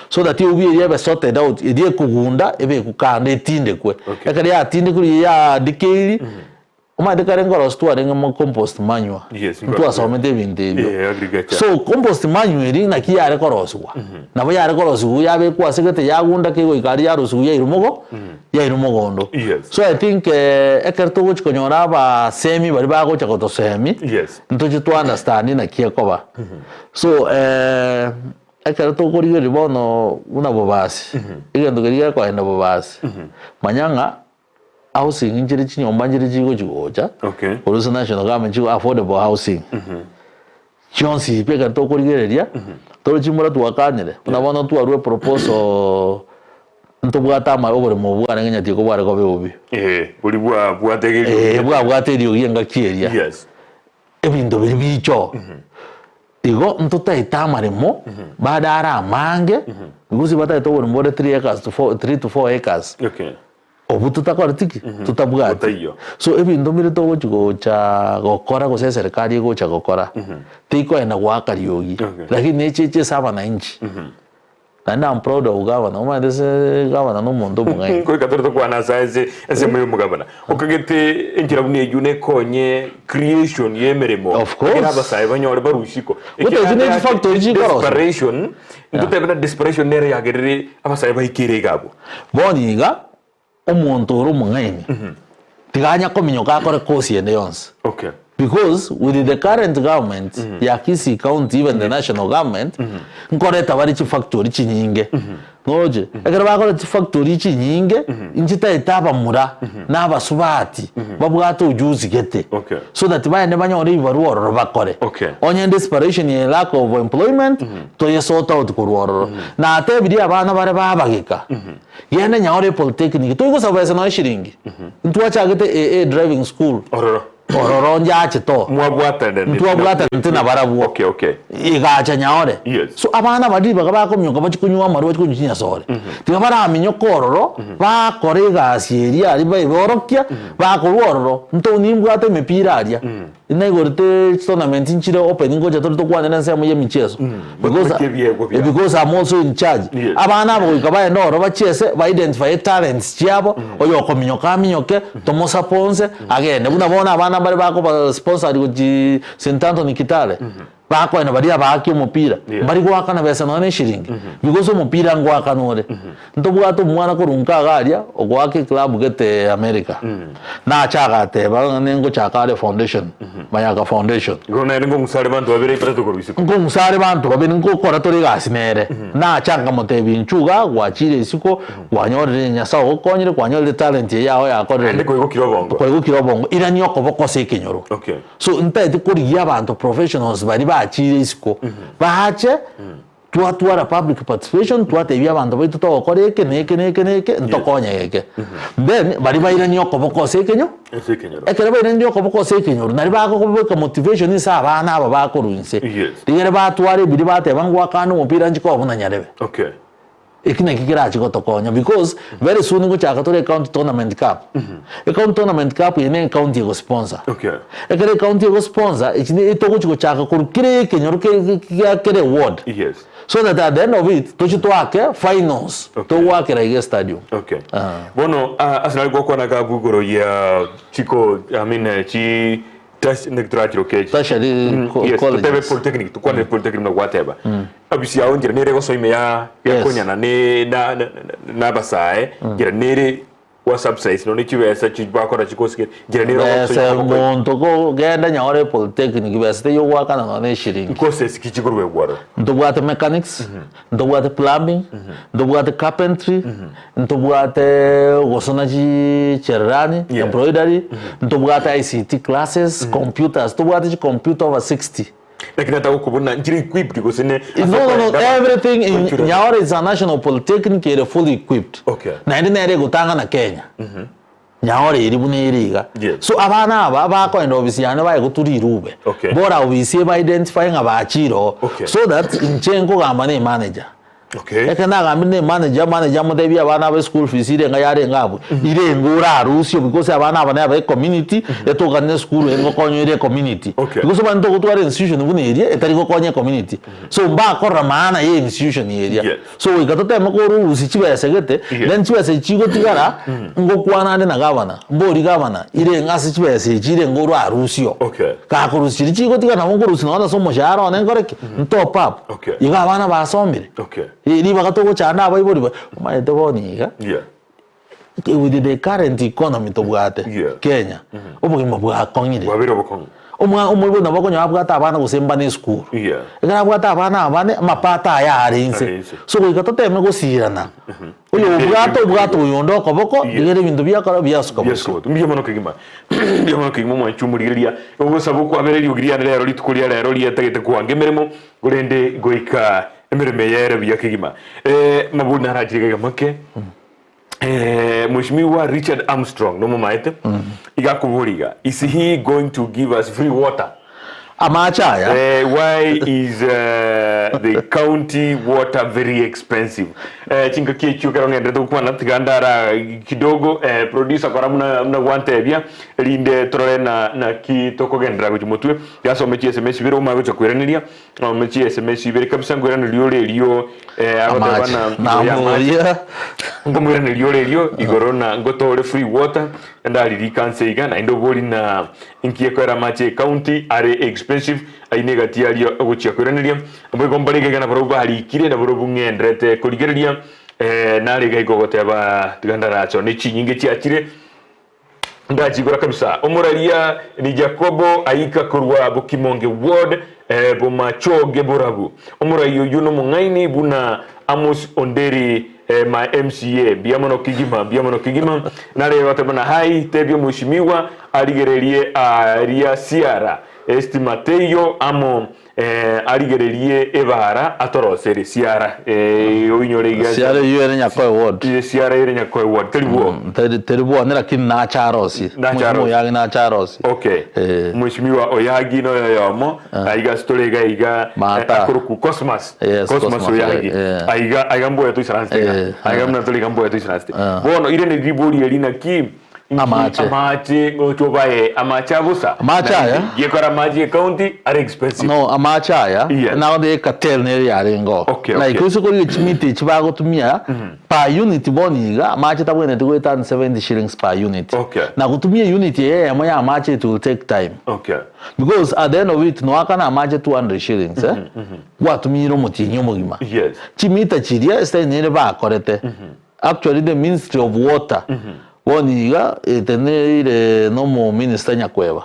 So that eubi eria ebe sorted out, eria ekogunda ebekwe kando etindekwe. Okay. Ekero yatindekwe riria yadecayiri, omanyete kare nkorosia twarenge mo compost manure, Yes, ntwasomete ebinto ebio. Yeah, agriculture. So compost manure eria naki yare korosigwa, nabo yare korosigwa yabekwa ase gete yagunda kegoika aria yarusigwa yairwa mogo yairwa mogondo. Yes. So I think ekero togochi konyora abasemi baria bagocha gotosemi, Yes. ntoche to understand naki ekoba. So Ekero tokorigereria bono buna bobasi, egento keria gekoenda bobasi, manya ng'a housing nchire chinyomba nchire chigochi gocha, Okay. korwa ase national government chigo affordable housing. Chionsi pi ekero tokorigereria, tore chimura twakanire, buna bono twarwa eproposal ntobwate ama oboremo obwo bwarenge nyatieko bware koba obobe. Eh, boria bwa bwate eriogi. Eh, bwabwate eriogi engaki eria. Yes. Ebinto biria biichoo. Igo ntotaete amaremo bado are amange because bataete oboremo bore 3 acres to 4 3 to 4 acres Okay. obwo totakoreti ki? Totabwati. Botaiyo. So ebinto mbire togochi gocha gokora gose eserikari egocha gokora teikoenda goaka riogi Okay. lakini necheche ase abananchi. Naende am proud of gavana, omanyete ase gavana na omonto omong'aini. Goika tore tokwana ase ase ensemo ya omogavana. Okagete enchera buna eyio nekonye creation ya emeremo. Of course. Ekero abasae banyore barusie iko. Goteba echio ne chifactory chikorosia. Desperation, ntotebe na desperation nere yagerire abasae baikere iga abwo. Bono iga, omonto ore omong'aini, tiga anya kominyoka akore course ende yonsi. Okay. Because with the current government ya Kisii county even the national government, nkoreta bare chifactory chinyinge. Noroche? Ekero bakoreta chifactory chinyinge, nchitaete abamura na abasubati babwate ujuzi gete. Okay. So that baende banyore ebibarua ororo bakore. Okay. Onye desperation ya lack of employment, toye sort out korwa ororo. Natebirie abana bare babageka. Genda nyaore epolytechnic, toigosaba besa nonya eshiringi. Ntwachagete AA driving school. Ororo. Ororo njaachete oo. Mwabwatanete. Ntwabwatanete nabarabwo. Okay, okay. Igacha nyaore. Yes. So abana baria ribaga bakominyoka bachie konywa amarwa bachie konywa chinyasore. Tiga baraminyoke ororo, bakore egasi eria aria baeborokia, bakorwa ororo, nto nimbwate emepira aria. Naigorete chitournament nchire open ngocha tore tokwanera ensemo ya emicheso because, Batumeke ebiegwa biabo. because I'm also in charge. Yes. Abana aba goika baende ororo bachiese ba identify talents chiabo oyo okominyoka aminyoke tomosaponse agende. Buna bono abana mbare bakoba sponsored gochi St Anthony Kitale. Bakoenda baria abaaki omopira, Yeah. mbari goakana besa nonya na eshiringi, because omopira ngoakana ore. Ntobwate omwana korwa nka iga aria, ogoaka eclub gete America. Nacha agateba ng'a ningochaka are foundation, Mayaka Foundation. Igo naende nkong'usa are banto babere batato korwa isiko. Nkong'usa are banto babere nkokora tore egasi nere. Nacha nkamotebia inchuo igaa gwachire isiko, kwanyorire Nyasae ogokonyire, kwanyorire talent eye yao yakorire Naende kwaigokire obongo. Kwaigokire obongo, irania okoboko ase ekenyoro. Okay. So ntaeti korigia abanto professionals baria bachire isiko, bache twatwara public participation, twatebia abanto baito togokora eke na eke na eke na eke, ntokonye geke. Then baria bairanie okoboko ase ekenyo, Ase ekenyoro. ekero bairanirie okoboko ase ekenyoro, naria bagokobeka motivation ase abana aba bakorwa inse. Yes. Rigere batwara ebiria bateba ngoakane omopira nchi koba buna nyarebe. Okay. Eki nakio kerache gotokonya because very soon ngochaka tore ecounty tournament cup. Ecounty tournament cup eye ne ecounty egosponsor. Okay. Ekero ecounty egosponsor, echi ne togochi gochaka korwa kera ekenyoro ke gia kera eward. Yes. So that at the end of it, toche toake finals, Okay. togoakera iga estadium. Okay. Bono ah, ase nari gwakwana gabu igoro ya chiko I mean eh, chi Tertiary Yes, colleges. totebe polytechnic tukwanere polytechnic buna gwateba abisi yao njira nere egosoa ime ya Yes. yakonyana ne na na- na abasae njira nere wa subsidize nonye chibesa chi bakora chikosi njira nere Besa ogosoa omonto kogenda nyore polytechnic besa teiyo goakana nonya na eshiringi. courses ki chikorwa egwaro Ntobwate mechanics, ntobwate plumbing, ntobwate carpentry, ntobwate gosona chichererani, Yeah. embroidery, ntobwate ICT classes, computers, tobwate chicomputer over 60. Lakini atagokobuna nchire equipped gose ne No, no, no, everything in Nyaore is a national polytechnic ere fully equipped. Okay. Naende nere egotang'ana Kenya. Nyaore eri buna ere iga. Yes. So abana aba bakoenda obisi yane baye gotura rirube. Okay. Bora obisi eba identify ng'a bachire oo. Okay. So that inche nkogamba na emanager. Okay. Ekero nagambire na emanager, manager amotebie abana aba eschool fees irenga yarenge abwo, irenge orarusie because abana aba naba ecommunity, etokane na esukuru eye ngokonya ere ecommunity. Okay. Because omanyete togotwara institution buna eria, etari gokonya ecommunity. So mbakorora maana ya institution eria. Yes. So goika toteme korusia chibesa gete, Yes. then chibesa echi chigotigara, ngokwana ande na gavana, mbori gavana, irenge ase chibesa echi irenge orarusio. Okay. Gakorusia chiria chigotigara nabo nkorusia nonye ase omoshahara one nkore ki? Ntop up. Okay. Igo abana basomire. Okay. Ribaga togochanda abaibori ba, omanyete bono iga, Yeah. with the current economy tobwate Yeah. Kenya, obogima bwakong'ire. Bwabere obokong'u. Omwa omoibori nabo okonyora abwate abana gose mbane esukuru. Yeah. Ekero abwate abana abane, amapato aye are inse. Are inse. So goika toteme gosirana, oyo obwate obwate oyonde okoboko, Yeah. rigere ebinto biakora biasuka Yes, bosio. God. Mbuya mono kegima. Mbuya mono kegima omwanchi omorigereria. Ogosaba okwabereria ogiriane rero rituko ria rero rietagete koanga emeremo korende goika emeremo eye ere buya kegima. Eh, mabori narachire gaiga make. Eh, Mheshimiwa Richard Armstrong nomomaete iga akobora iga is he going to give us free water Amache aya. Eh, why is uh, the county water very expensive eh, chingaki echio ekero ng'enderete gokwana tiga ndara kidogo eh, producer kora buna buna gwantebia rinde torore na naki tokogenderera gochia motwe yasome chi sms ibere omanye gocha koiraneria ome chi sms ibere kabisa nkoiraneria ore erio eh, agoteba Amache. na igoro ya amache. Namoria. Nkomoiraneria ore erio igoro na ngotore free water ndariri kanse iga naende obori na inki ekoera amache ecounty are expensive ayio na egati aria ogochia koiraneria boigo mbare iga iga nabarobwo barikire nabarobwo ng'enderete korigereria eh, nare iga iga ogoteba tiga ndarache ne chinyinge chiachire ndachigora kabisa omoraria ni Jacobo aika korwa Bokimonge ward eh, Bomachoge Borabu omorai oyio nomong'aini buna Amos Onderi eh, ma MCA mbuya mono kegima mbuya mono kegima nare goteba na hai tebia omweshimiwa arigererie aria siara estima teiyo amo eh, arigererie ebara atorosere siara eh, oinyore iga Siara eyio ere Nyakoe ward. Eh, siara ere Nyakoe ward teri bwo Teri teri bwane lakini nache arosie. Nache Mheshimiwa arosie. Oyagi nache arosie. Okay. Eh. Mheshimiwa Oyagi noyo oyomo aiga ase tore iga iga Mata. eh, akoroku Cosmas. Yes, Cosmas Cosmas, Oyagi. eh. Aiga aiga mboya toisaransete iga. Eh, Aiga eh. buna tore iga mboya toisaransete. Bono irene ribori eri naki Amache. Amache ngocha obae amache abosa. Amache aya? Gekora amache ye county are expensive. No, amache aya, Yes. naende ecartel nere yarenge oo. Okay, Like okay. ase korigia chimita echi bagotumia, per unit bono iga, amache tabwenereti goetania 70 shillings per unit. Okay. Na gotumia eunit eye eyemo ya amache it will take time. Okay. Because at the end of it noakane amache 200 shillings eh, gwatumiire omotienyi omogima. Yes. Chimita chiria esitari nere bakorete. Actually the ministry of water bono iga eteneire na omominister Nyakweba.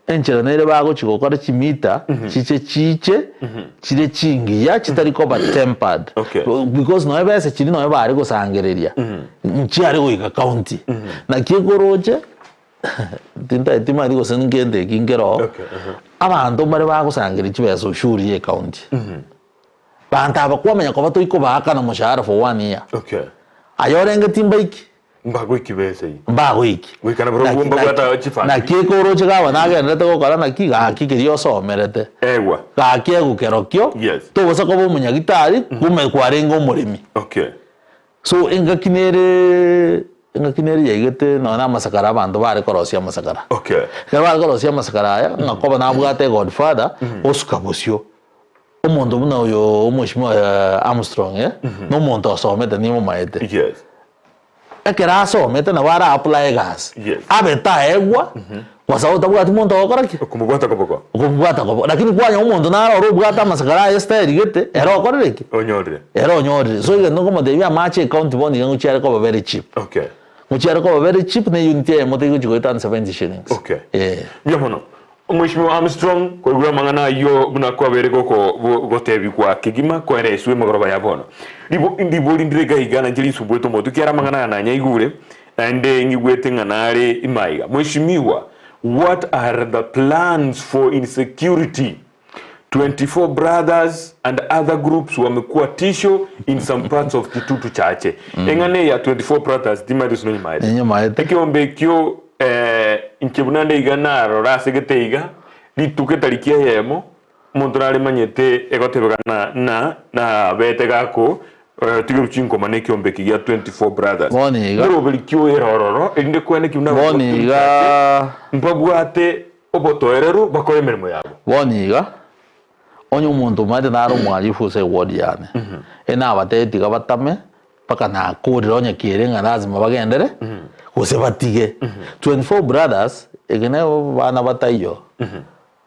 Enchera nere bagochi gokora chimita chiche chiche chire chingiya chitari koba tempered. Okay. Because nonya besa chiria nonya bare gosangereria nchiare goika county. Naki ekoroche tintaeti timanyeti gose nkende eki nkere oo, Okay, uh-huh. abanto mbare bagosangereria chibesa ushuru ya ecounty. Banto aba kwamanya koba toikobaakana moshahara for one year. Okay. Aye orenge timbaiki? Mbagoiki besa eyio. Mbagoiki. Goika nabarobwo Naki- mbabwate naki- chifamiri. Naki ekoroche gaba nagenderete gokora naki gaki keria osomerete. Ewa. Gaki egokerokio, Yes. togosa koba omonyagitari, kumbe kwarenge omoremi. Okay. So engaki nere engaki nere yaigete nonya na amasakara abanto bare korosia amasakara. Okay. Ekero bare korosia amasakara aya, ng'a koba nabwate egodfather, osuka bosio. Omonto buna oyo omweshimiwa Armstrong eh, na omonto osomete nimomaete. Yes. Ekero asomete nabo ara apply egasi. Yes. Abe taegwa, kwa sababu tabwati monto ogokora ki? Okomobwata koboko. Okomobwata koboko. Lakini kwanya omonto naro ore obwate amasakara aye style gete, ere okorire ki? Onyorire. Ere onyorire. So egento nkomotebia amache ecounty bono iga ngochia are koba very cheap. Okay. Ngochia are koba very cheap na eunit eyemo tegochia goetania 70 shillings. Okay. Eh. Mbuya mono. Omweshimiwa Armstrong, koigwa amang'ana ayio buna kwabeire goko gotebigwa kegima koereswe emegoroba ya bono. Ribo ribori ndire iga iga nainche rinsumbuete omotwe kiara amang'ana aya nanyaigure, naende ng'igwete ng'a nare imaiga. Mweshimiwa, what are the plans for insecurity? 24 brothers and other groups wamekuwa tisho in some parts of Kitutu Chache. Eng'ana eye ya 24 brothers timanyeti gose nonyimaete. Ninyimaete. Ekeombe ekio eh, inche buna nde iga narora ase gete iga, rituko etariki eyemo, omonto naremanyete egotebekana na nabete gako eh, tigeru chinkoma na ekeombe eke gia 24 brothers. Bono iga. Moroberi ki oere ororo, erinde kwene ki buna Bono Kitutu iga. Chache, mbabwate Obotoereru bakore emeremo yabo. Bono iga, onye omonto omanyete nare omwalifu ase eward yane, e nabatebie tiga batame mpaka nakorire onye kere ng'a lazima bagendere, gose batige. 24 brothers, eke ne abana bataiyo,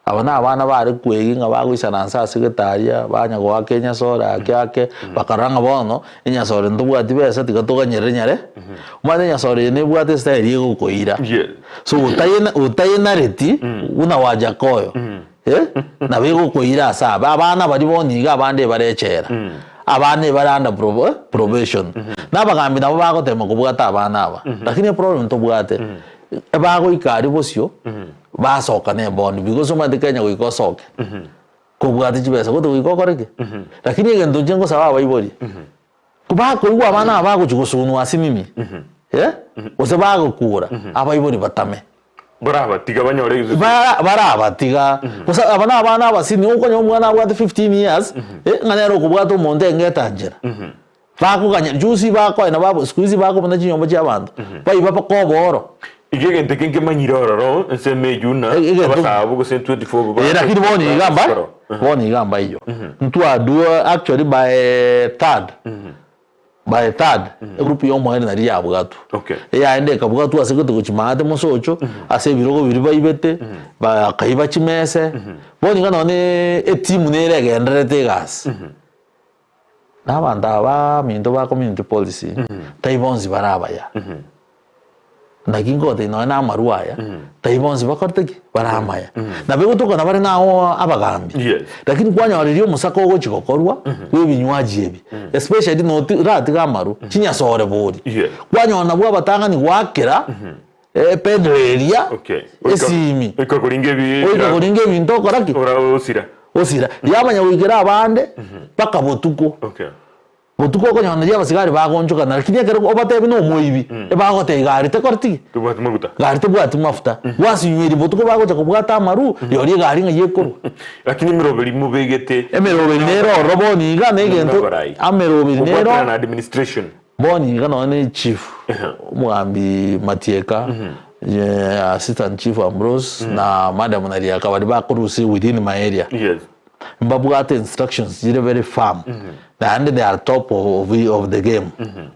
aba na abana bare kwegi ng'a bagoisaransa ase getaria, banya goaka enyasore ake ake, bakarora ng'a bono, enyasore ntobwati besa tiga toganyerere nyare, omanyete enyasore eye nebwate estyle egokoira. Yes. So otayena otayenareti buna Wajakoyo eh, nabo egokoira ase abe. Abana baria bono iga abande ebare echela, abana ebare under prob eh, probation. Na abagambi nabo bagotema kobwata abana aba, lakini eproblem tobwate, ebagoika aria bosio, basoka na ebondi because omanyete Kenya goika osoke, kobwate chibesa gote goika okore ki? Lakini egento inche ngosaba abaibori, Bakoigwa abana aba bagochia gosunwa ase mimi, eh, gose bagokura, abaibori batame. Barabatiga banyore egesusuro. Bara barabatiga. Gose aba na abana abasini, okonyora omwana abwate 15 years, eh, ng'a nere okobwata omonto engete nchera. Bakoganya juzi bakoenda babo siku hizi bakobuna chinyomba chia abanto, baiba mpaka obooro. Iga egento eke nkemanyire ororo ensemo eyio ng'a Egento- abasaabo gose 24 Eh, lakini bono iga mba bono iga mbaiyo ntwadua actually by third by third egroup ya omoerio naria yabwatwa Okay. eyaende ekabwatwa ase gete gochia maate mosocho ase ebirogo biria baibete bakaiba chimese bono iga nonye etimu nere egendererete egasi Na abanto aba baminto ba community policy tai bonsi bare abaya. Naki ngotebia nonya na amarwa aya, tai bonsi bakorete ki? Bare amaya. Nabo egotokana bare nao abagambi. Yes. Lakini kwanyora riria omosaka ogochia gokorwa bwa ebinywaji ebi, especially noti oratiga amarwa, chinyasore bori. Yes. Kwanyora nabwo abatang'ani goakera ependera eria, Okay. esimi. Oika koringa ebi Oika koringa ebinto okora ki? Ora osira. Osira. Riamanya goikera abande mpaka botuko. Okay. Botuko okonyora nario abasigari bagoonchokana lakini ekero obatebi na omoibi, ebagotebia gari tekoreti ki? Tobwati maguta. Gari tebwati mafuta. Gwasinyweria botuko bagocha kobwata amaru, rirorio egari ng'ai ekorwa. Lakini emeroberi mobegete Emeroberi nere ororo bono iga na egento Abarai. ameroberi nere Kobwaterana na administration. Bono iga nonya ne chief, omogambi Matieka, assistant chief Ambrose na madam Nariaka baria bakorusia within my area. Yes. Mbabwate instructions chire very firm naende they are top of, of the game.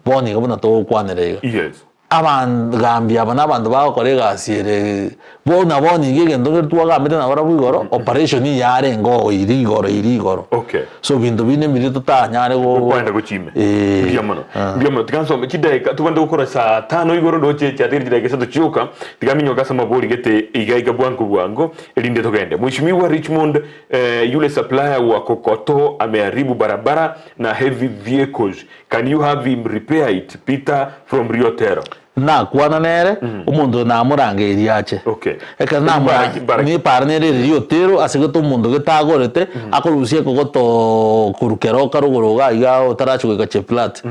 Bono iga buna togokwanera iga. Yes. Abagambi aba nabanto bagokora egasi ere bono bono iga egento keri twagambete nabarabwo igoro, operation yarenge oo iri igoro iri igoro. Okay. So binto binde mbiria totanyare go Gokwana gochia ime. Eeh. Mbuya mono. Mbuya mono. Tiga nsome chidaeka tobwenerete gokora saa tano igoro ndoche chiatigire chidaeka isato chioka, tiga minyoke ase amabori gete iga iga bwango bwango erinde togende. Mheshimiwa Richmond eh, yule supplier wa kokoto ameharibu barabara na heavy vehicles Can you have him repair it Peter from Riotero. Nakwana nere, omonto oyo namorangeirie ache. Okay. Ekero Bara namora ki- bara ki- nipara nere ere riotero ase gete omonto gete agorete, akorusia ekogoto korwa keroka rogoro iga iga otarachi goika Cheplat.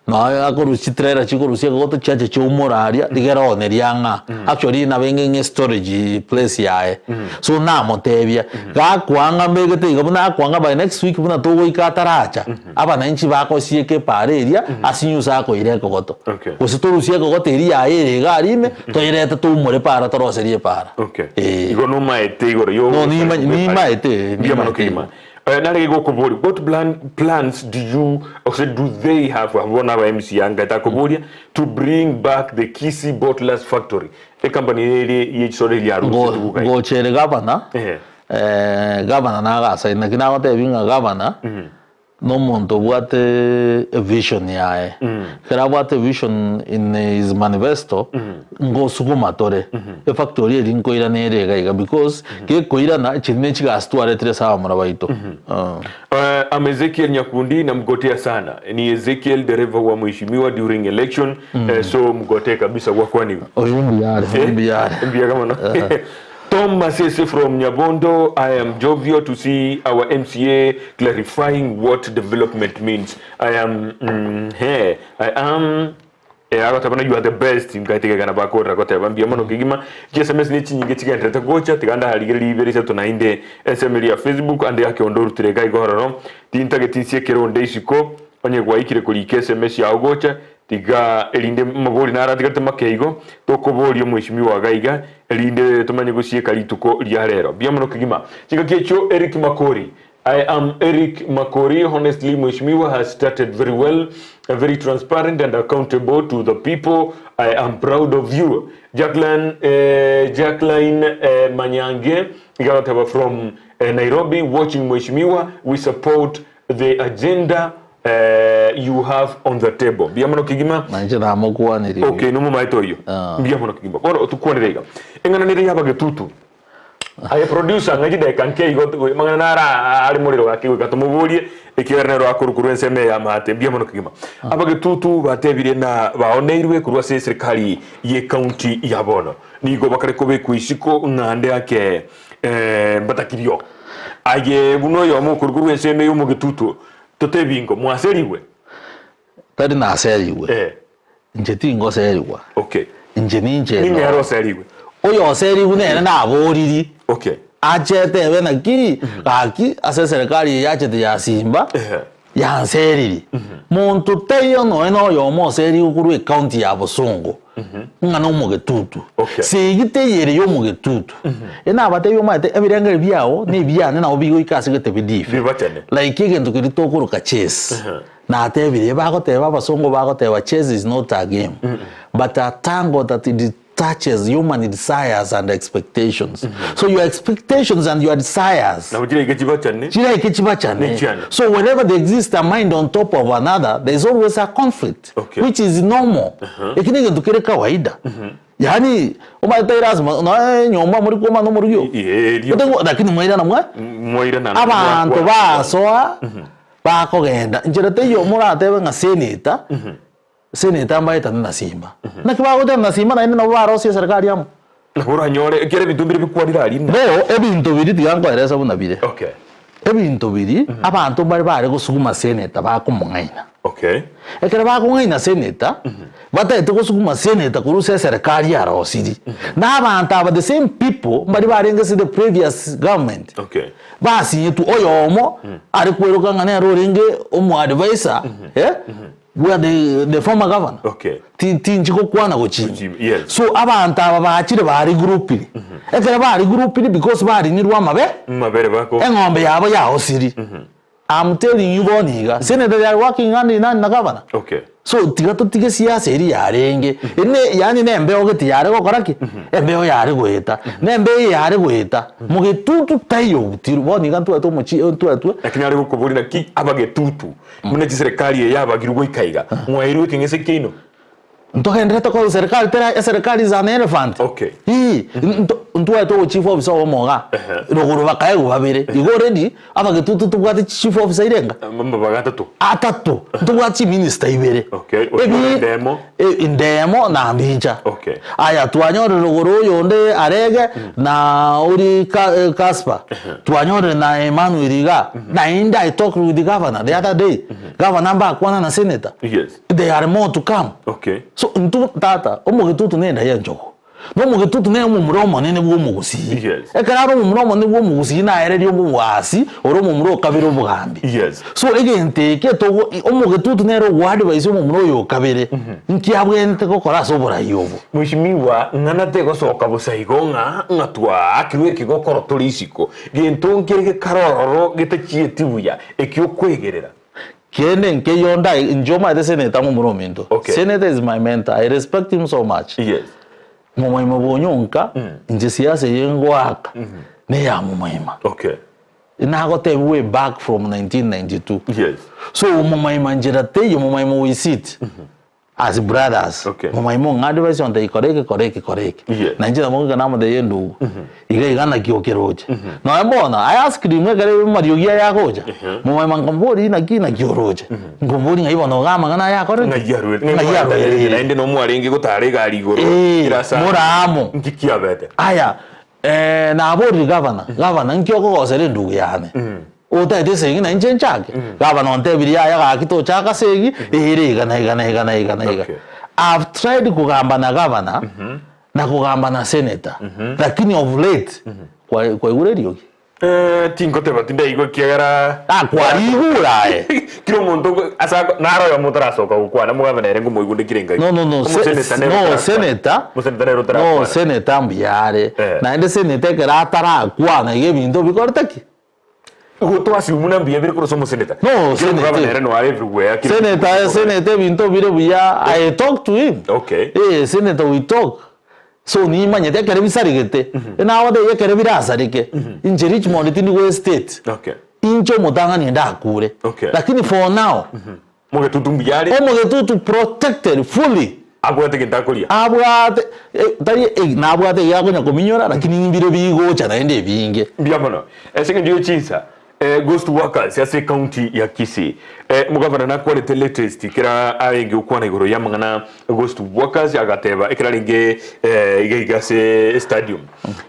Nonya akorusia chitrailer chikorusia ekogoto chiacha chiaumora aria, rigere ooneria ang'a. Actually nabo enge ng'e storage place yaye. So namotebia, gakoanga mbegete iga buna akoanga by next week buna togoika ataracha. Abananchi bagosieka epaara eria ase inywe akoira ekogoto. Okay. Gose torusie ekogoto eria yaye ere iga aria ime, toyerete toumore epaara toroserie epaara. Okay. Eh. Igo nomaete igoro yo No, nima- nimaete, Mbuya mono nimaete. kegima. Eh, narege gokoboria what plan, plans do you or do they have abwo na aba MC anga takoboria to bring back the Kisii Bottlers Factory ecompany ere ye chisore ria Ngo- rusi tugukai. Ngochere gavana, Ehe. eh, gavana nagasaini naki nagotebi ng'a gavana Nomonto obwate evision yaye. Ekero abwate evision in his manifesto, ngosuguma tore. Efactory eria nkoirana ere iga iga because gekoirana chiri ne chigasi twaretire ase abamura baito. Uh, I'm Ezekiel Nyakundi namgotea sana. Ni Ezekiel dereva wa mheshimiwa during election. Eh, so mgotee kabisa gwakwaniwe. Oyo mbuya are, Eh, mbuya are. mbuya kama no. Tom Masese from Nyabondo, I am jovial to see our MCA clarifying what development means. I am mm, hey, I am eh, agoteba you are the best nkatigekana bakorera goteba mbuya mono kegima chi-sms ne chinyinge chigenderete gocha tiga ndarigereria ibere isato naende ensemo ya facebook ande yake onde orutire iga iga ororo tintageti nsiekere onde isiko onye gwaikire korika sms yao gocha Tiga erinde mabori naratigarete make igo, tokoboria omweshimiwa iga iga, erinde tomanye gosieka rituko ria rero. Mbuya mono kegima. Chingaki echio Eric Makori. I am Eric Makori, honestly mweshimiwa has started very well, very transparent and accountable to the people, I am proud of you. Jacqueline, eh, Jacqueline eh, Manyange, iga agoteba from eh, Nairobi watching mweshimiwa, we support the agenda you have on the table. Mbuya mono kegima. Na inche namokwanirie. Okay, nomomaete oyio. Mbuya mono kegima. Bono tukwanere iga. Eng'ana nere y'abagetutu. Aye producer ng'a chidakika nke igo mang'ana naro are morero gaki goika tomoborie ekiagera nero akorwa korwa ensemo eye y'amaate. Mbuya mono kegima. Abagetutu batebire na baoneirwe korwa ase eserikari ye county ya bono. Nigo bakare kobekwa isiko ng'a ande ake mbatakirio. Aye buna oyomo okorwa korwa ensemo eye y'omogetutu Totebingo, mwaserigwe? Tari naserigwe. Eh. Inche tingoserigwa. Okay. Inche ninche Ning'o ndo. ere oserigwe? Oyo oserigwe nere naboriri. Okay. Ache etebe naki gaki ase eserekari eye yachete yasimba Ehe. yanseriri. Monto taiyo nonya na oyomo oserigwe korwa ecounty ya Bosongo ng'a nomogetutu. Okay. Segi teiyo ere yomogetutu. Enabatebie omanyete ebirengererio biao na ebiane nabo bigoika ase gete bidife. Bibachane. Like egento keria tokoroka chess. Natebire bagoteba abasongo bagoteba chess is not a game but a tango that it touches human desires and expectations. So your expectations and your desires Nabo chiraike chibachane. chiraike chibachane. Nechiane. So whenever there exists a mind on top of another, there is always a conflict Okay. which is normal. Eki negento kere kawaida. Yaani omanyete tai lasima noe nyomba mori kwomana omorwio. Ee, erio. Ote lakini mwairana mwa Mwairana. abanto basoa bakogenda nchera teiyo moratebe ng'a senator, senator mbaetane na Simba. Naki bagoetana na Simba naende nabo barosie eserekari amo. Nabo oranyore ekiagera ebinto mbire bikwarire aria ime. Bo ebinto biria tiga nkoeresa buna bire. Okay. Ebinto biria abanto mbare bare gosuguma senator bakomong'aina. Okay. Ekero bakong'aina senator, bataete gosuguma senator korwa ase eserekari yarosiri. Na abanto aba the same people mbari barenge ase the previous government. Okay. Basinyetwe oyomo are kweroka ng'a nere orenge omoadvisor, eh. Where the, the former governor. Okay. Ti- tinchi gokwana gochia Gochia, yes. so abanto aba bachire baregroupire ekero baregroupire because barinirwe amabe Mabere bako. eng'ombe yabo yaosiri I'm telling you bono iga senator they are working hand in hand na governor Okay. so tiga totige siasa eria yarenge ene yaani na embeo gete yare gokora ki embeo yare goeta na embeo eye yare goeta mogetutu taiyo obutiru bono iga ntwaetwe omochi ntwaetwe Lakini are gokoboria naki abagetutu Buna chiserekari eye yabagirwe goika iga, mwaeirwe ekeng'ese kiaino? Ntogenderete koa eserikari tera eserikari is an elephant. Okay. Ii, nto- ntwaete obo chief officer obomo iga, rogoro bakaegwa babere. Igo already, abagetutu tobwate chichief officer irenga? Amabaga atato. Atato. Ntobwate chiminister ibere. Okay, oyo Ebi- Ndemo. E- Ndemo na Mbincha. Okay. Aya twanyorire rogoro oyonde Arege na ori Ka, eh, Casper. Twanyorire na Emmanuel iga. Naende I talked with the governor the other day. Governor mbakwana na senator. Yes. There are more to come. Okay. So ntu tata omogetutu nenda ya enchogu. Na omogetutu nere omomura omonene bwa omogusii. Yes. Ekero are omomura omonene bwa omogusii naererie obogwasi ore omomura okabere obogambi. Yes. So egento eke togo omogetutu nere ogoadvise omomura oyo okabere nki abwenerete gokora ase oborai obo. Mweshimiwa, ng'ana tegosoka bosa igo ng'a ng'a twaakirwe ekegokoro tore isiko. Gento nkere gekare ororo getachieti buya, ekio okwegerera. Kende nkeiyo ndae inche omanyete senator momura ominto. Okay. Senator is my mentor, I respect him so much. Yes. Momoima bwonyonka, inche siasa eye ngoaka neya momoima. Okay. Nagotebia way back from 1992. Yes. So omomaima nchera teiyo omomaima we sit as brothers. Okay. Momaima ong'adie basi ontebi kora eke kora eke kora eke. Yes. Na inche nabo ngoika namotebia endugu iga iga naki okeroche. Nonya bono I asked him ekero amariogi aya agocha, momaima nkomoboria naki naki oroche. Nkomoboria ng'ai bono iga amang'ana aya akorete? Ng'ai arwete. Ng'ai arwerire. Naende nomwarenge gotara egari igoro. Eh, Kera ase more amo. Nki kiabete? Aya, naborire gavana, gavana nki okogosera endugu yane? Otaete esegi na inche nchake? Gavana ontebirie yaya gaki tochaka esegi, ere iga na iga na iga na iga na iga. Okay. I've tried kogamba na gavana, na kogamba na senator, lakini of late, kwa- kwaigure eriogi? Eh, tingoteba tindaigwa ekiagera Ah, kwarigure aye. Kera omonto ogo- ase ako- naro oyomo otarasoka gokwana omogavana ere ngomoigwa kire ngaki. No, no, no, se, Omoseneta nere no, otarakwana. senator, Omoseneta nere no, otarakwana. senator mbuya are. Eh. Naende senator ekero atarakwana iga ebinto bikorete ki? Igo twasiu buna mbuya bire korwa ase omoseneta. No, Kera senator. omogavana ere noare everywhere, kera Senator, omonto senator ebinto bire buya, I talk to him. Okay. Eh, senator we talk. So nimanyete ekero bisaregete, nagotebi ekero birasareke, inche Richmond tindi go estate. Okay. Inche omotang'ani ndakure. Okay. Lakini for now, Mogetutu mbuya are. omogetutu protected fully. Abwate gento akoria. Abwate eh, tari eh, nabwate egiakonya kominyora lakini mbire bigocha naende ebinge. Mbuya mono. Ase eng'encho ye chinsa, eh, ghost workers ase ecounty ya Kisii. Eh, omogavana nakwarete latest kera arenge gokwana igoro y'amang'ana ghost workers agateba ekero arenge eh, iga iga ase stadium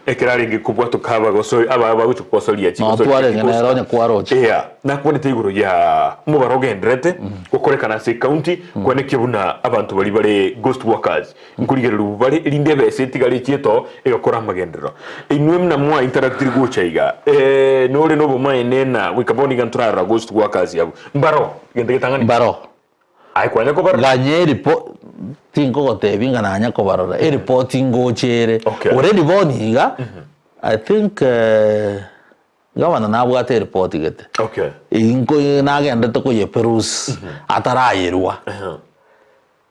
ekero arenge kobwatoka abagoso aba bagocha kogosoria No, chigosoria twarenge chigosa. nere onye kwaroche. Yeah, nakwanete igoro ya omobaro ogenderete gokorekana ase ecounty kwanekia buna abanto baria bare ghost workers Nkorigereria bare erinde ebesa etigare echietoo egakora amagenderero. Inwe muna mwa interactiri gocha iga eh, nore nobomaene na goika bono iga ntorarora ghost workers abwo. Mbaro gento getang'ani. Mbaro. Aye kwanya kobarora? Ganya eripo tinkogotebi ng'a nanya kobarora, eripoti ngocha ere. Okay. Already bono iga, I think eh, gavana nabwate eripoti gete. Okay. Inko nagendete koyeperuse atarayerwa.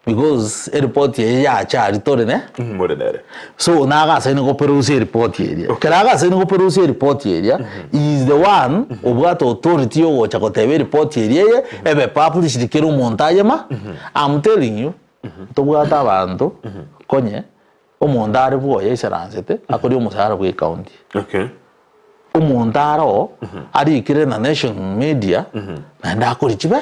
Because eripoti eye yacha aria tore ne More nere. so nagasaine goperusia eripoti eria. Ekero agasaine goperusia eripoti eria, he is the one obwate authority yogocha goteba eripoti eria eye ebe published kera omonto ayema. I'm telling you, tobwate abanto konye omonto are bwoye aisaransete akoria omosara bwa ecounty. Okay. Omonto aroo arikire na nation media naende akoria chibe.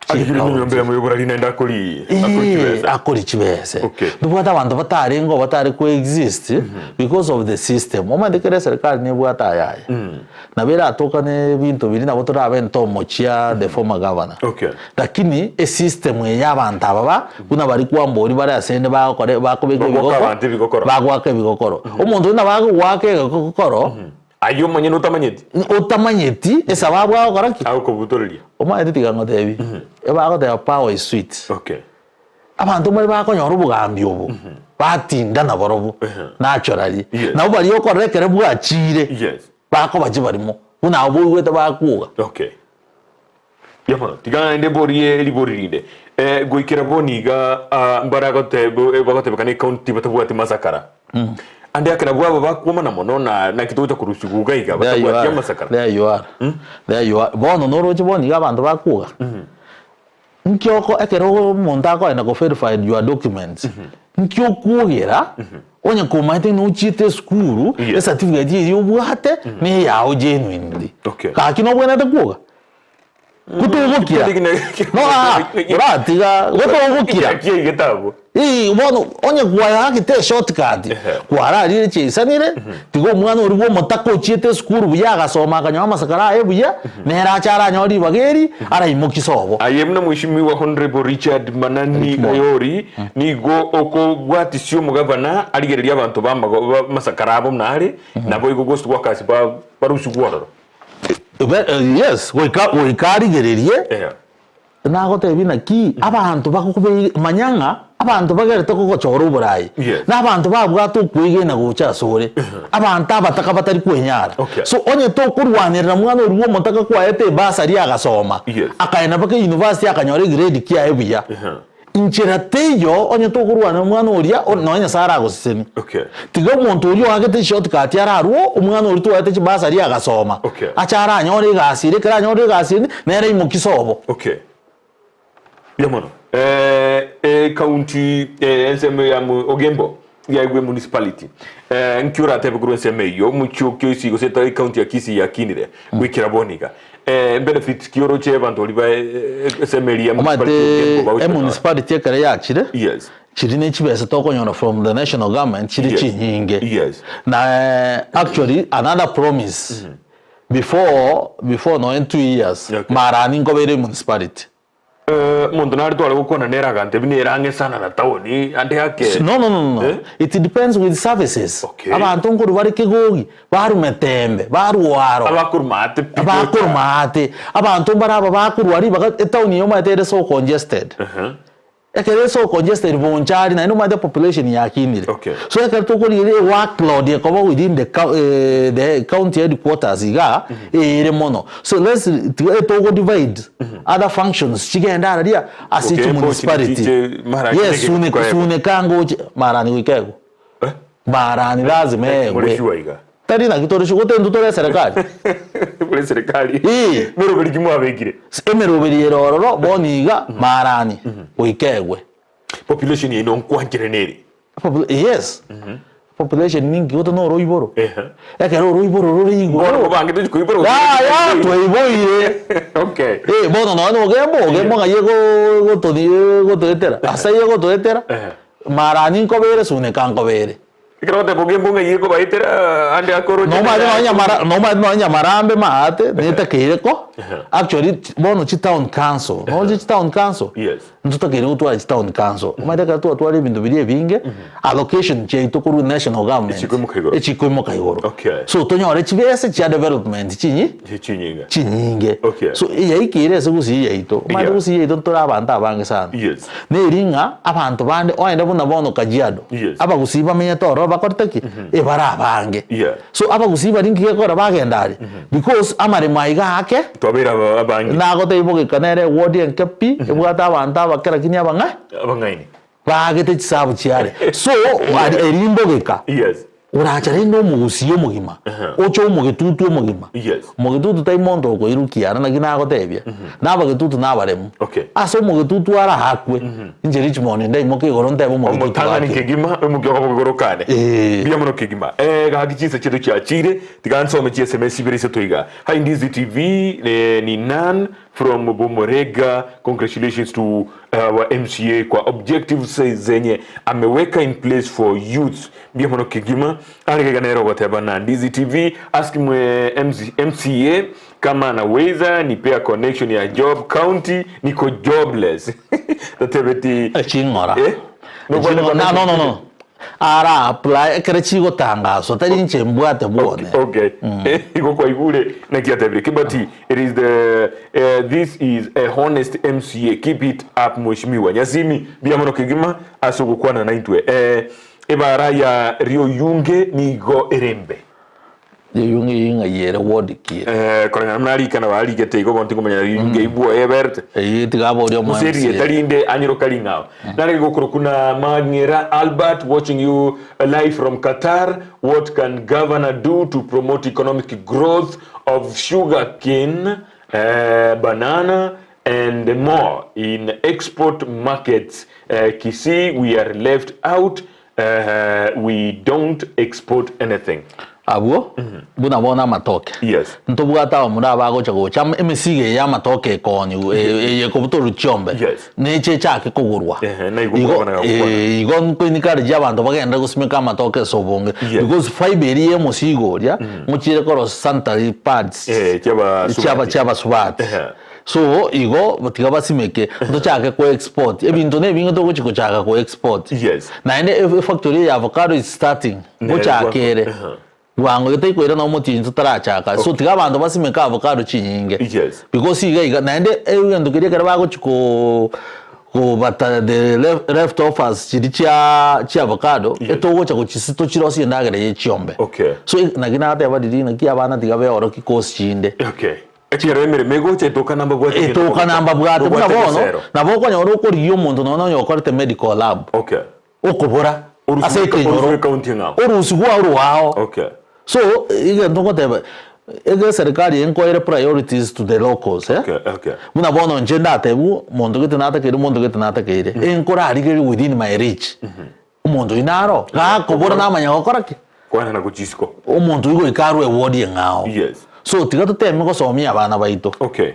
Arigire enyomba yamo y'oborari naende akori akori Ee, chibesa. akori chibese Okay. ntobwate abanto batarenge batare coexist because of the system omanyete kera eserikali nebwate ayaya nabo eratokane ebinto biria nabo torabe ntomochia the former governor Okay. lakini esystem eye ya abanto aba ba buna baria kwambori bare asende bagokora bakobeka Bagoaka ebigoko abanto ebigokoro. bagoaka ebigokoro omonto buna bagoaka egekokoro. Aye omonyene otamanyeti. Otamanyeti esababu agokora ki? Agokobutoreria. Omanyete tiga ngotebi, ebagoteba power is sweet. Okay. Abanto mbare bakonyora obogambi obo, batinda nabarobwo naturally. Yes. Nabo baria okorora ekero bwachire, Yes. bakoba chibarimo, buna abwo boigwete bakwoga. Okay. Mbuya mono. Tiga naende mborie ribori rinde. Eh, goikera bono iga ah, mbare agote- bagotebekana ecounty batabwati masakara. Ande ake nabwo aba bakwomana mono na naki togocha korusigwa iga iga There you batabwati are. amasakara. There you are. There you are. Bono noroche bono iga abanto bakwoga. Nki oko ekero omonto akoenda go verified your documents, nki okwogera onye komanyete ng'a nochiete esukuru, Yes. ecertificate eria obwate na eyao genuinely. Okay. Gaki nobwenerete kwoga? Gotogokira. No aa, oratiga gotogokira. Kiai getabu. Ii, bono onye kwayakete eshortcut, Ehe. kwararire chiaisanire, tiga omwana oria bwa omotaka ochiete esukuru buya agasoma akanyora amasakara aye buya, nere ache aranyore ribaga eri, araimokie sobo. Aye buna Mheshimiwa Honourable Richard Manani Richmond. Kayori, nigo okobwatisia omogavana arigererie abanto ba amago- ba amasakara abo buna are, naboigo gose gwakasi ba barusigwe ororo. Be- eh, yes, goika goika arigererie Ehe. Nagotebie naki, abanto bagokobei manya ng'a abanto bagerete kogochora oboraai, Yes. na abanto babwate okwegena gocha asore, abanto abataka batari kwenyara. Okay. So onye tokorwanerera mwana oria bw'omotaka kwaete ebasari agasoma, Yes. akaenda mpaka university akanyora egrade kiaye buya, inchera teiyo onye tokorwanera omwana oria o- nonya Nyasaye aragosesenie. Okay. Tiga omonto oria oagete eshortcut ararwo, omwana oria twaete chibasari agasoma, Okay. ache aranyore egasi ere, ekero anyore egasi ere, nere aimokie sobo. Okay. Mbuya mono. Eh, ecounty eh, ensemo ya mu- Ogembo yaigwe municipality eh, nki oratebe korwa ensemo eyio omochie okio isi gose eta ecounty ya Kisii yakinire goikera bono iga eh, benefits ki oroche abanto baria ba eh, ensemo eria ya municipality Omanyete ya Ogembo bagochia konyora? emunicipality ekero yachire, Yes. chiri ne chibesa tokonyora from the national government chiri Yes. chinyinge. Yes. Na actually another promise before before nonya 2 years Okay. marani nkobeire municipality. Eh, omonto nare tware gokwana nere agantebia nere ang'e sana na town ande ake No, no, no, no, no. Eh? It depends with services. Okay. Abanto nkorwa bare kegogi, barwa metembe, barwa aro. Abakorwa maate pi Abakorwa maate. Abanto mbare aba bakorwa ribaga etown eye omanyete ere so congested. Ekero ere so congested bonchari naende omanyete population yakinire. Okay. So ekero tokorigereria workload ekoba within the, eh, the county headquarters iga ere mono. So let's tiga togo divide other functions chigende araria ase Okay, echi municipality. chiche marani Yes, nege sune koegwa. sune kango marani goika egwe. Eh? Marani lazima Muri egwe. sure iga. Tari naki tore sure gose intwe tore eserekari. Muri serikali. Ii. Meroberi ki mwabekire? Emeroberi ere ororo bono iga marani goika egwe. Population yaino nkwanchire nere. Yes. Population ninki gose noroiboro. Ehe. Ekero oroiboro rore Bono igoro. mobangete gochia koibora gose Yaya twaiboire. Okay. Eh, bono nonya na ogembo, ogembo ng'ai ego egotoni egotoetera. Ase ayio egotoetera, Ehe. marani nkobere, suneka nkobere. Ekero ogoteba ogembo ng'ai ekobaetera ande akoroche Nomanyete nonya nyamara nomanyete nonya nyamarambe maate netakeire ko actually bono chi town council noche chi town council Yes. Ntotakeire gotwara chi town council. Omanyete ekero twatwara ebinto biria ebinge, allocation chiaito korwa national government Echikoimoka igoro. echikoimoka igoro. Okay. So tonyore chibese chia development chinyi Chinyinga. chinyinge. Okay. So yaikeire ase gusii yaito. Omanyete Yeah. gusii yaito ntore abanto abange sana. Yes. Neri ng'a abanto bande oende buna bono Kajiado. Yes. Abagusii bamenyete ororo bakorete ki? Ebare abange. Yeah. So abagusii baria nki gekogera bagenda aria? Because amaremo aiga ake Twabeire aba- abange. Nagotebia bogeka nere eward enke pi, ebwate abanto abake lakini abang'ai Abang'aini. baagete chisabu chiare. So ari eri mbogeka Yes. oracha rende omogusii omogima, oche omogetutu omogima. Yes. Mogetutu tai monto okoirukia are naki nagotebia, na abagetutu nabaremu. Okay. Ase omogetutu araakwe, inche Richmond ndaimoke igoro ntebe omogetutu Omotang'ani gaki. kegima, omokia okoba igoro kane. Eh. Mbuya mono kegima. Eh, gaki chinsa chiaito chiachire, tiga nsome chi SMS ibere isato iga. Hi Ndizi TV, eh, ni Nan from Bomorega. Congratulations to our MCA kwa objectives zenye ameweka in place for youth. Mbuya mono kegima. Arige iga nere ogoteba na Ndizi TV, ask mwe MC, MCA kama anaweza nipea connection ya job county, niko jobless. Tatebeti Eching'ora. Eh? Eching'ora. No, no, no, no. Ara apply ekere chigotangaswa tari inche mbwate bwone. Okay. Igo kwaigure naki atebire Kibati it is the eh, this is a honest MCA keep it up mheshimiwa Nyasimi mbuya mono kegima ase ogokwana naintwe eh, ebara ya Rioyunge nigo ere embe. Rioyunge eyio ng'ai ere ward ki ere? Eh, koreng'ana buna arikana barigete igo bono tingomanya Rioyunge eyio bwoye eberete. Eyio tiga aborie omo Gose MCA. erieta rinde anyeroka ring'ao. Narenge gokorokwa na Mang'era Albert watching you live from Qatar. What can governor do to promote economic growth of sugarcane, eh, banana and more in export markets? Eh, Kisii we are left out eh, we don't export anything. Abwo buna bono amatoke. Yes. Ntobwate abamura abagocha gocha am- emesigo eye y'amatoke ekooniwa e- eye ekobutorwa chiombe Yes. neche echake kogorwa. Ehe, na igo Igo kogana gokwana. eh, igo nkoencourage abanto bagenderere gosimeka amatoke ase obonge Yes. because fibre eria ya omosigo oria mochiire korosia sanitary pads Eh, chiaba chiaba chiabasubati. Ehe. So igo tiga basimeke ntochake ko export ebinto na ebinge togochi gochaka ko export. Yes. Naende e factory ya avocado is starting ngochaka ere bwango iga taikoira na omotienyi totarachaka so tiga abanto basimeke avocado chinyinge. Yes. Because iga iga naende egento keria ekero bagochi ko kobata the left offers chiria chia chia avocado Yes. etogocha gochisi tochirosie endagera ye chiombe. Okay. So naki nateba riria naki abana tiga beorokie course chinde. Okay. Ekero emeremo egocha etoka nambabwate egento Etoka koboko. nambabwate buna Nobwate bono egesero. nabo okonyora okorigia omonto nonya onye okorete medical lab Okay. okobora Orusi ase bwe- ekenyoro orusi bwe county eng'ao. orusi gwa orwao Okay. so egento ngoteba ege eserikari eye nkoere priorities to the locals eh? Okay, okay. Buna bono inche ndatebiwe monto gete natakeire monto gete natakeire enkorarigereria within my reach omonto oyio naro gakobora namanya gokora ki? Kwana na gochia isiko. Omonto oyio goika arwe eward eng'ao. Yes. So tiga toteme gosomia abana baito. Okay.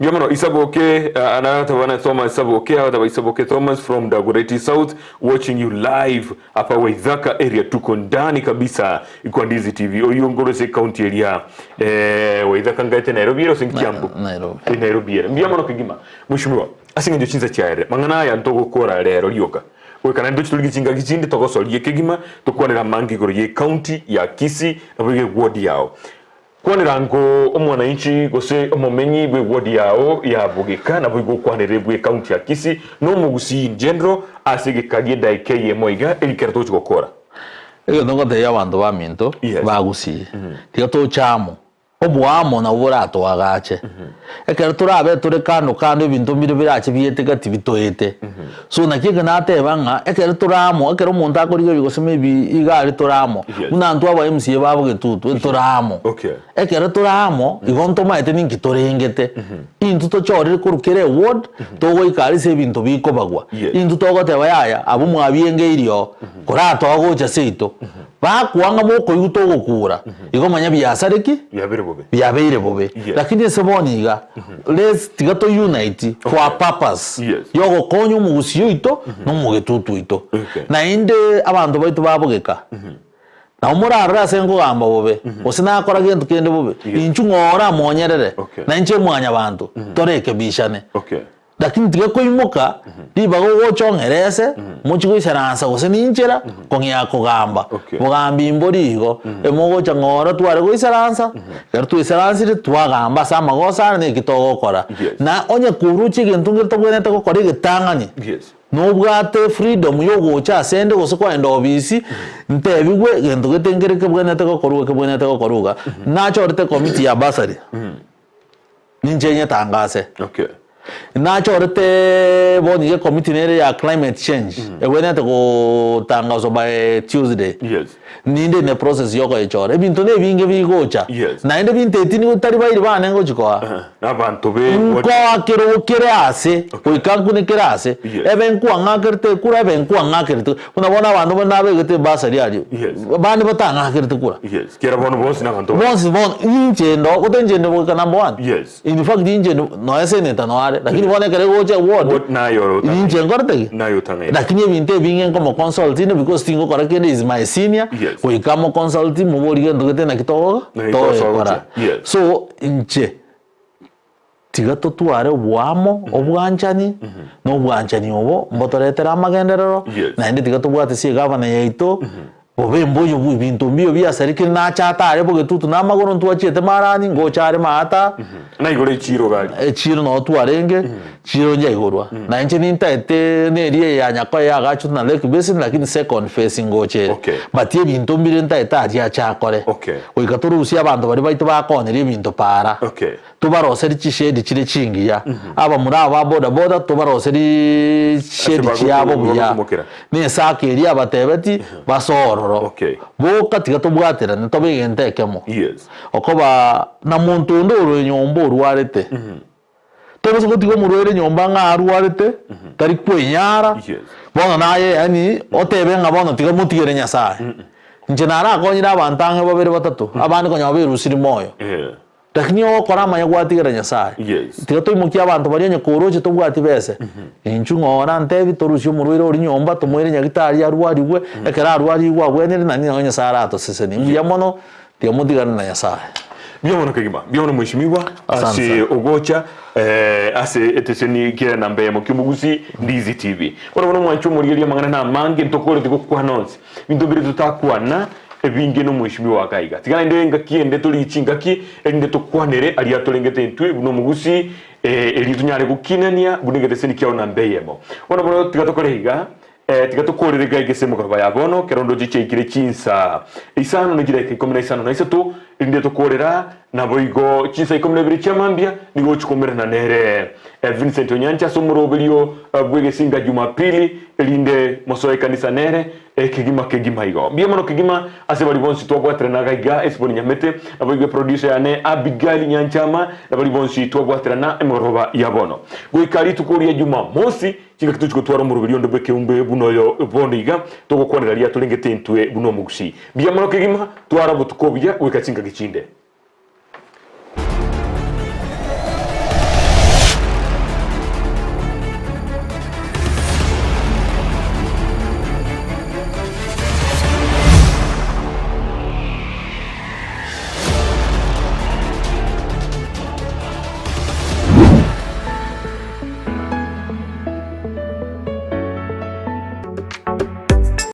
Mbuya mono Isaboke uh, anatabana Thomas Isaboke agataba Isaboke Thomas from Dagoretti South watching you live hapa Waithaka area tuko ndani kabisa ikwa Ndizi TV oyo ngorose county area eh Waithaka ngaete Nairobi ere ose Kiambu Nairobi. Eh, Nairobi ere mbuya mono kegima mheshimiwa ase eng'encho chinsa chiaerire mang'ana aya ntogokora rero rioka Goika naende toche torigie chingaki chinde togosorie kegima tokwanere amange igoro ye county ya Kisii naboigo eward yao. Kwanera ango omwananchi gose omomenyi bwe ward yao ya Bogeka naboigo okwanere bwe county ya Kisii na omogusii in general ase egeka gie edaika eyemo iga eri kero togochi gokora. Egento ngotebia abanto baminto Yes. ba Gusii, tiga toche amo. Oboamo nabwo boratoagache. Ekero torabe tore kando kando ebinto mbire birache biete gati bitoete. So naki eke nateba ng'a ekero tore amo, ekero omonto akorigereria gose maybe iga aria tore amo, Yes. buna intwe aba MCA ba Bogetutu etore amo. Okay. Ekero tore amo, igo ntomaete ninki torengete. Intwe tochorire korwa kera eward, togoika aria ase ebinto bikobagwa. Yes. Intwe togoteba yaya, abwo mwabiengeiri oo, koratoa gocha seito. Bakwanga mokoigwa togokura, igo manya biasare ki? Biabeire bobe. Biabeire bobe. Yes. Lakini ase bono iga, let's tiga to unite for a purpose Yes. yogokonya omogusii oito na omogetutu oito. Okay. Naende abanto baito babogeka, nabo morarore ase nkogamba bobe, gose nakora gento kende bobe, Yes. inchu ng'ora amonyerere, Okay. na inche mwanyabanto, torekebishane. Okay. Lakini tiga koimoka ribaga ogocha ong'erese, mochie goisaransa gose ninchera, kong'ea kogamba. Okay. Bogambi mbori igo, emogocha ng'ora tware goisaransa, ekero twaisaransire twagamba ase amagoso aya naki togokora. Yes. Na onye koruche egento nkere tobwenerete gokora egetang'ani, Yes. nobwate freedom yogocha asende gose kogenda obisi, ntebigwe egento gete nkere kebwenerete gokorwa kebwenerete gokorwa iga. Nachorete committee ya bursary. Ninche nyetangase. Okay. Nachorete bono iga ecommittee nere ya climate change ebwenerete gotangaswa by Tuesday. Yes. Ninde in the process yokoyechora. Ebinto na ebinge bigocha. Yes. Naende binteti nigo tari bairi bane ngochi koa. Na abanto be Nkoa kerogo kere ase, goika nkune kere ase. Yes. Ebe nkwang'akerete ekura, ebe nkwang'akerete. Buna bono abanto bande nabegete ebasari aria, Yes. bande batang'akerete kura. Yes. Kera bono bonsi nabanto ba- Bonsi bono inche ndo gote inche ndo goika number one. Yes. In fact inche ndo nonya senator noare lakini bono ekero egocha ward Ward naye oro otang'aini. inche nkorete ki? Naye otang'aini. Lakini ebinto ebinge nkomo consult inde because tingokora kende is my senior Yes. goika mo consult moborie gento gete naki togoka Naki togosoa togokora. gochia. Yes. So inche. Tiga totware oboamo, obwanchani, na obwanchani obo mbotoretere amagenderero, Yes. naende tiga tobwate ase egavana yaito, bobe mboyo bwe ebinto mbiyo biasarekire nache atare bogetutu na amagoro ntwachiete marani, ngocha are maata, Naigoro echiiro gari. Echiiro noo twarenge, chiiro njaigorwa. Na inche nintaete neria eye ya Nyakoe yaagachwe na Lake Basin lakini second phase ngocha ere. Okay. But ebinto mbire ntaete aria ache akore. Okay. Goika torusie abanto baria baito bakoneria ebinto paara. Okay. Tobaroserie chishedi chire chingiya. Abamura aba ba boda boda tobaroserie chishedi Ase chiabo buya. bagotumokera. Na esako eria abatebeti basoe ororo. Okay. Boka tiga tobwaterane tobe egento ekemo. Yes. Okoba na monto onde ore nyomba orwarete, tobasa gotiga omorwaire nyomba ng'a arwarete, tari kwenyara, Yes. bono naye yaani otebe ng'a bono tiga motigere Nyasaye. Inche narakonyire abanto ang'e babere batato, abande konya baberusiri moyo. Eh. Lakini ogokora amaya gwatigera Nyasaye. Yes. Tiga toimokie abanto baria onye koroche tobwati bese. Inchu ng'o orantebi torusie omorwaire oria nyomba tomoire nyagitari arwarigwe, ekero arwarigwe abwenire nani nabo Nyasaye aratosesenie. Mbuya mono Tiga motigane na Nyasae. Mbuya mono kegima. Mbuya mono mheshimiwa Asante ase sana. ogocha eh, ase eteseni kia namba eyemo ki'omogusi Ndizi TV. Bono bono mwanche omorigereria amang'ana na amange ntokoreti gokwana onsi. Binto mbire totakwana ebinge nomheshimiwa iga iga. Tiga naende engaki ende torigie chingaki erinde tokwanere aria atorengete intwe buna omogusi eh, erio tonyare gokinania buna egeteseni kiao namba eyemo. Bono bono tiga tokore iga Tiga tokoorere iga ase emegoroba ya bono, ekero ndoche chiaikire chinsa isano ne chidaeka ikomi na isano na isato, erinde tokoorera, naboigo chinsa ikomi na ibere chia mambia nigo ochi koumerana nere Vincent Onyancha ase omoroberio bw'egesinga Jumapili, erinde mosoe ekanisa nere kegima kegima igo. Mbuya mono kegima ase baria bonsi twabwaterana iga iga Esiboni Nyamete, naboigo eproducer yane Abigail Nyanchama, na baria bonsi twabwaterana emegoroba ya bono. Goika rituko ria Jumamosi. Chingaki tochi gotwara omoroberi onde bw'ekeumbe buna oyo bono iga, togokwanera riato rengete intwe buna omogusii. Mbuya mono kegima, twara obotuko obuya goika chingaki chinde.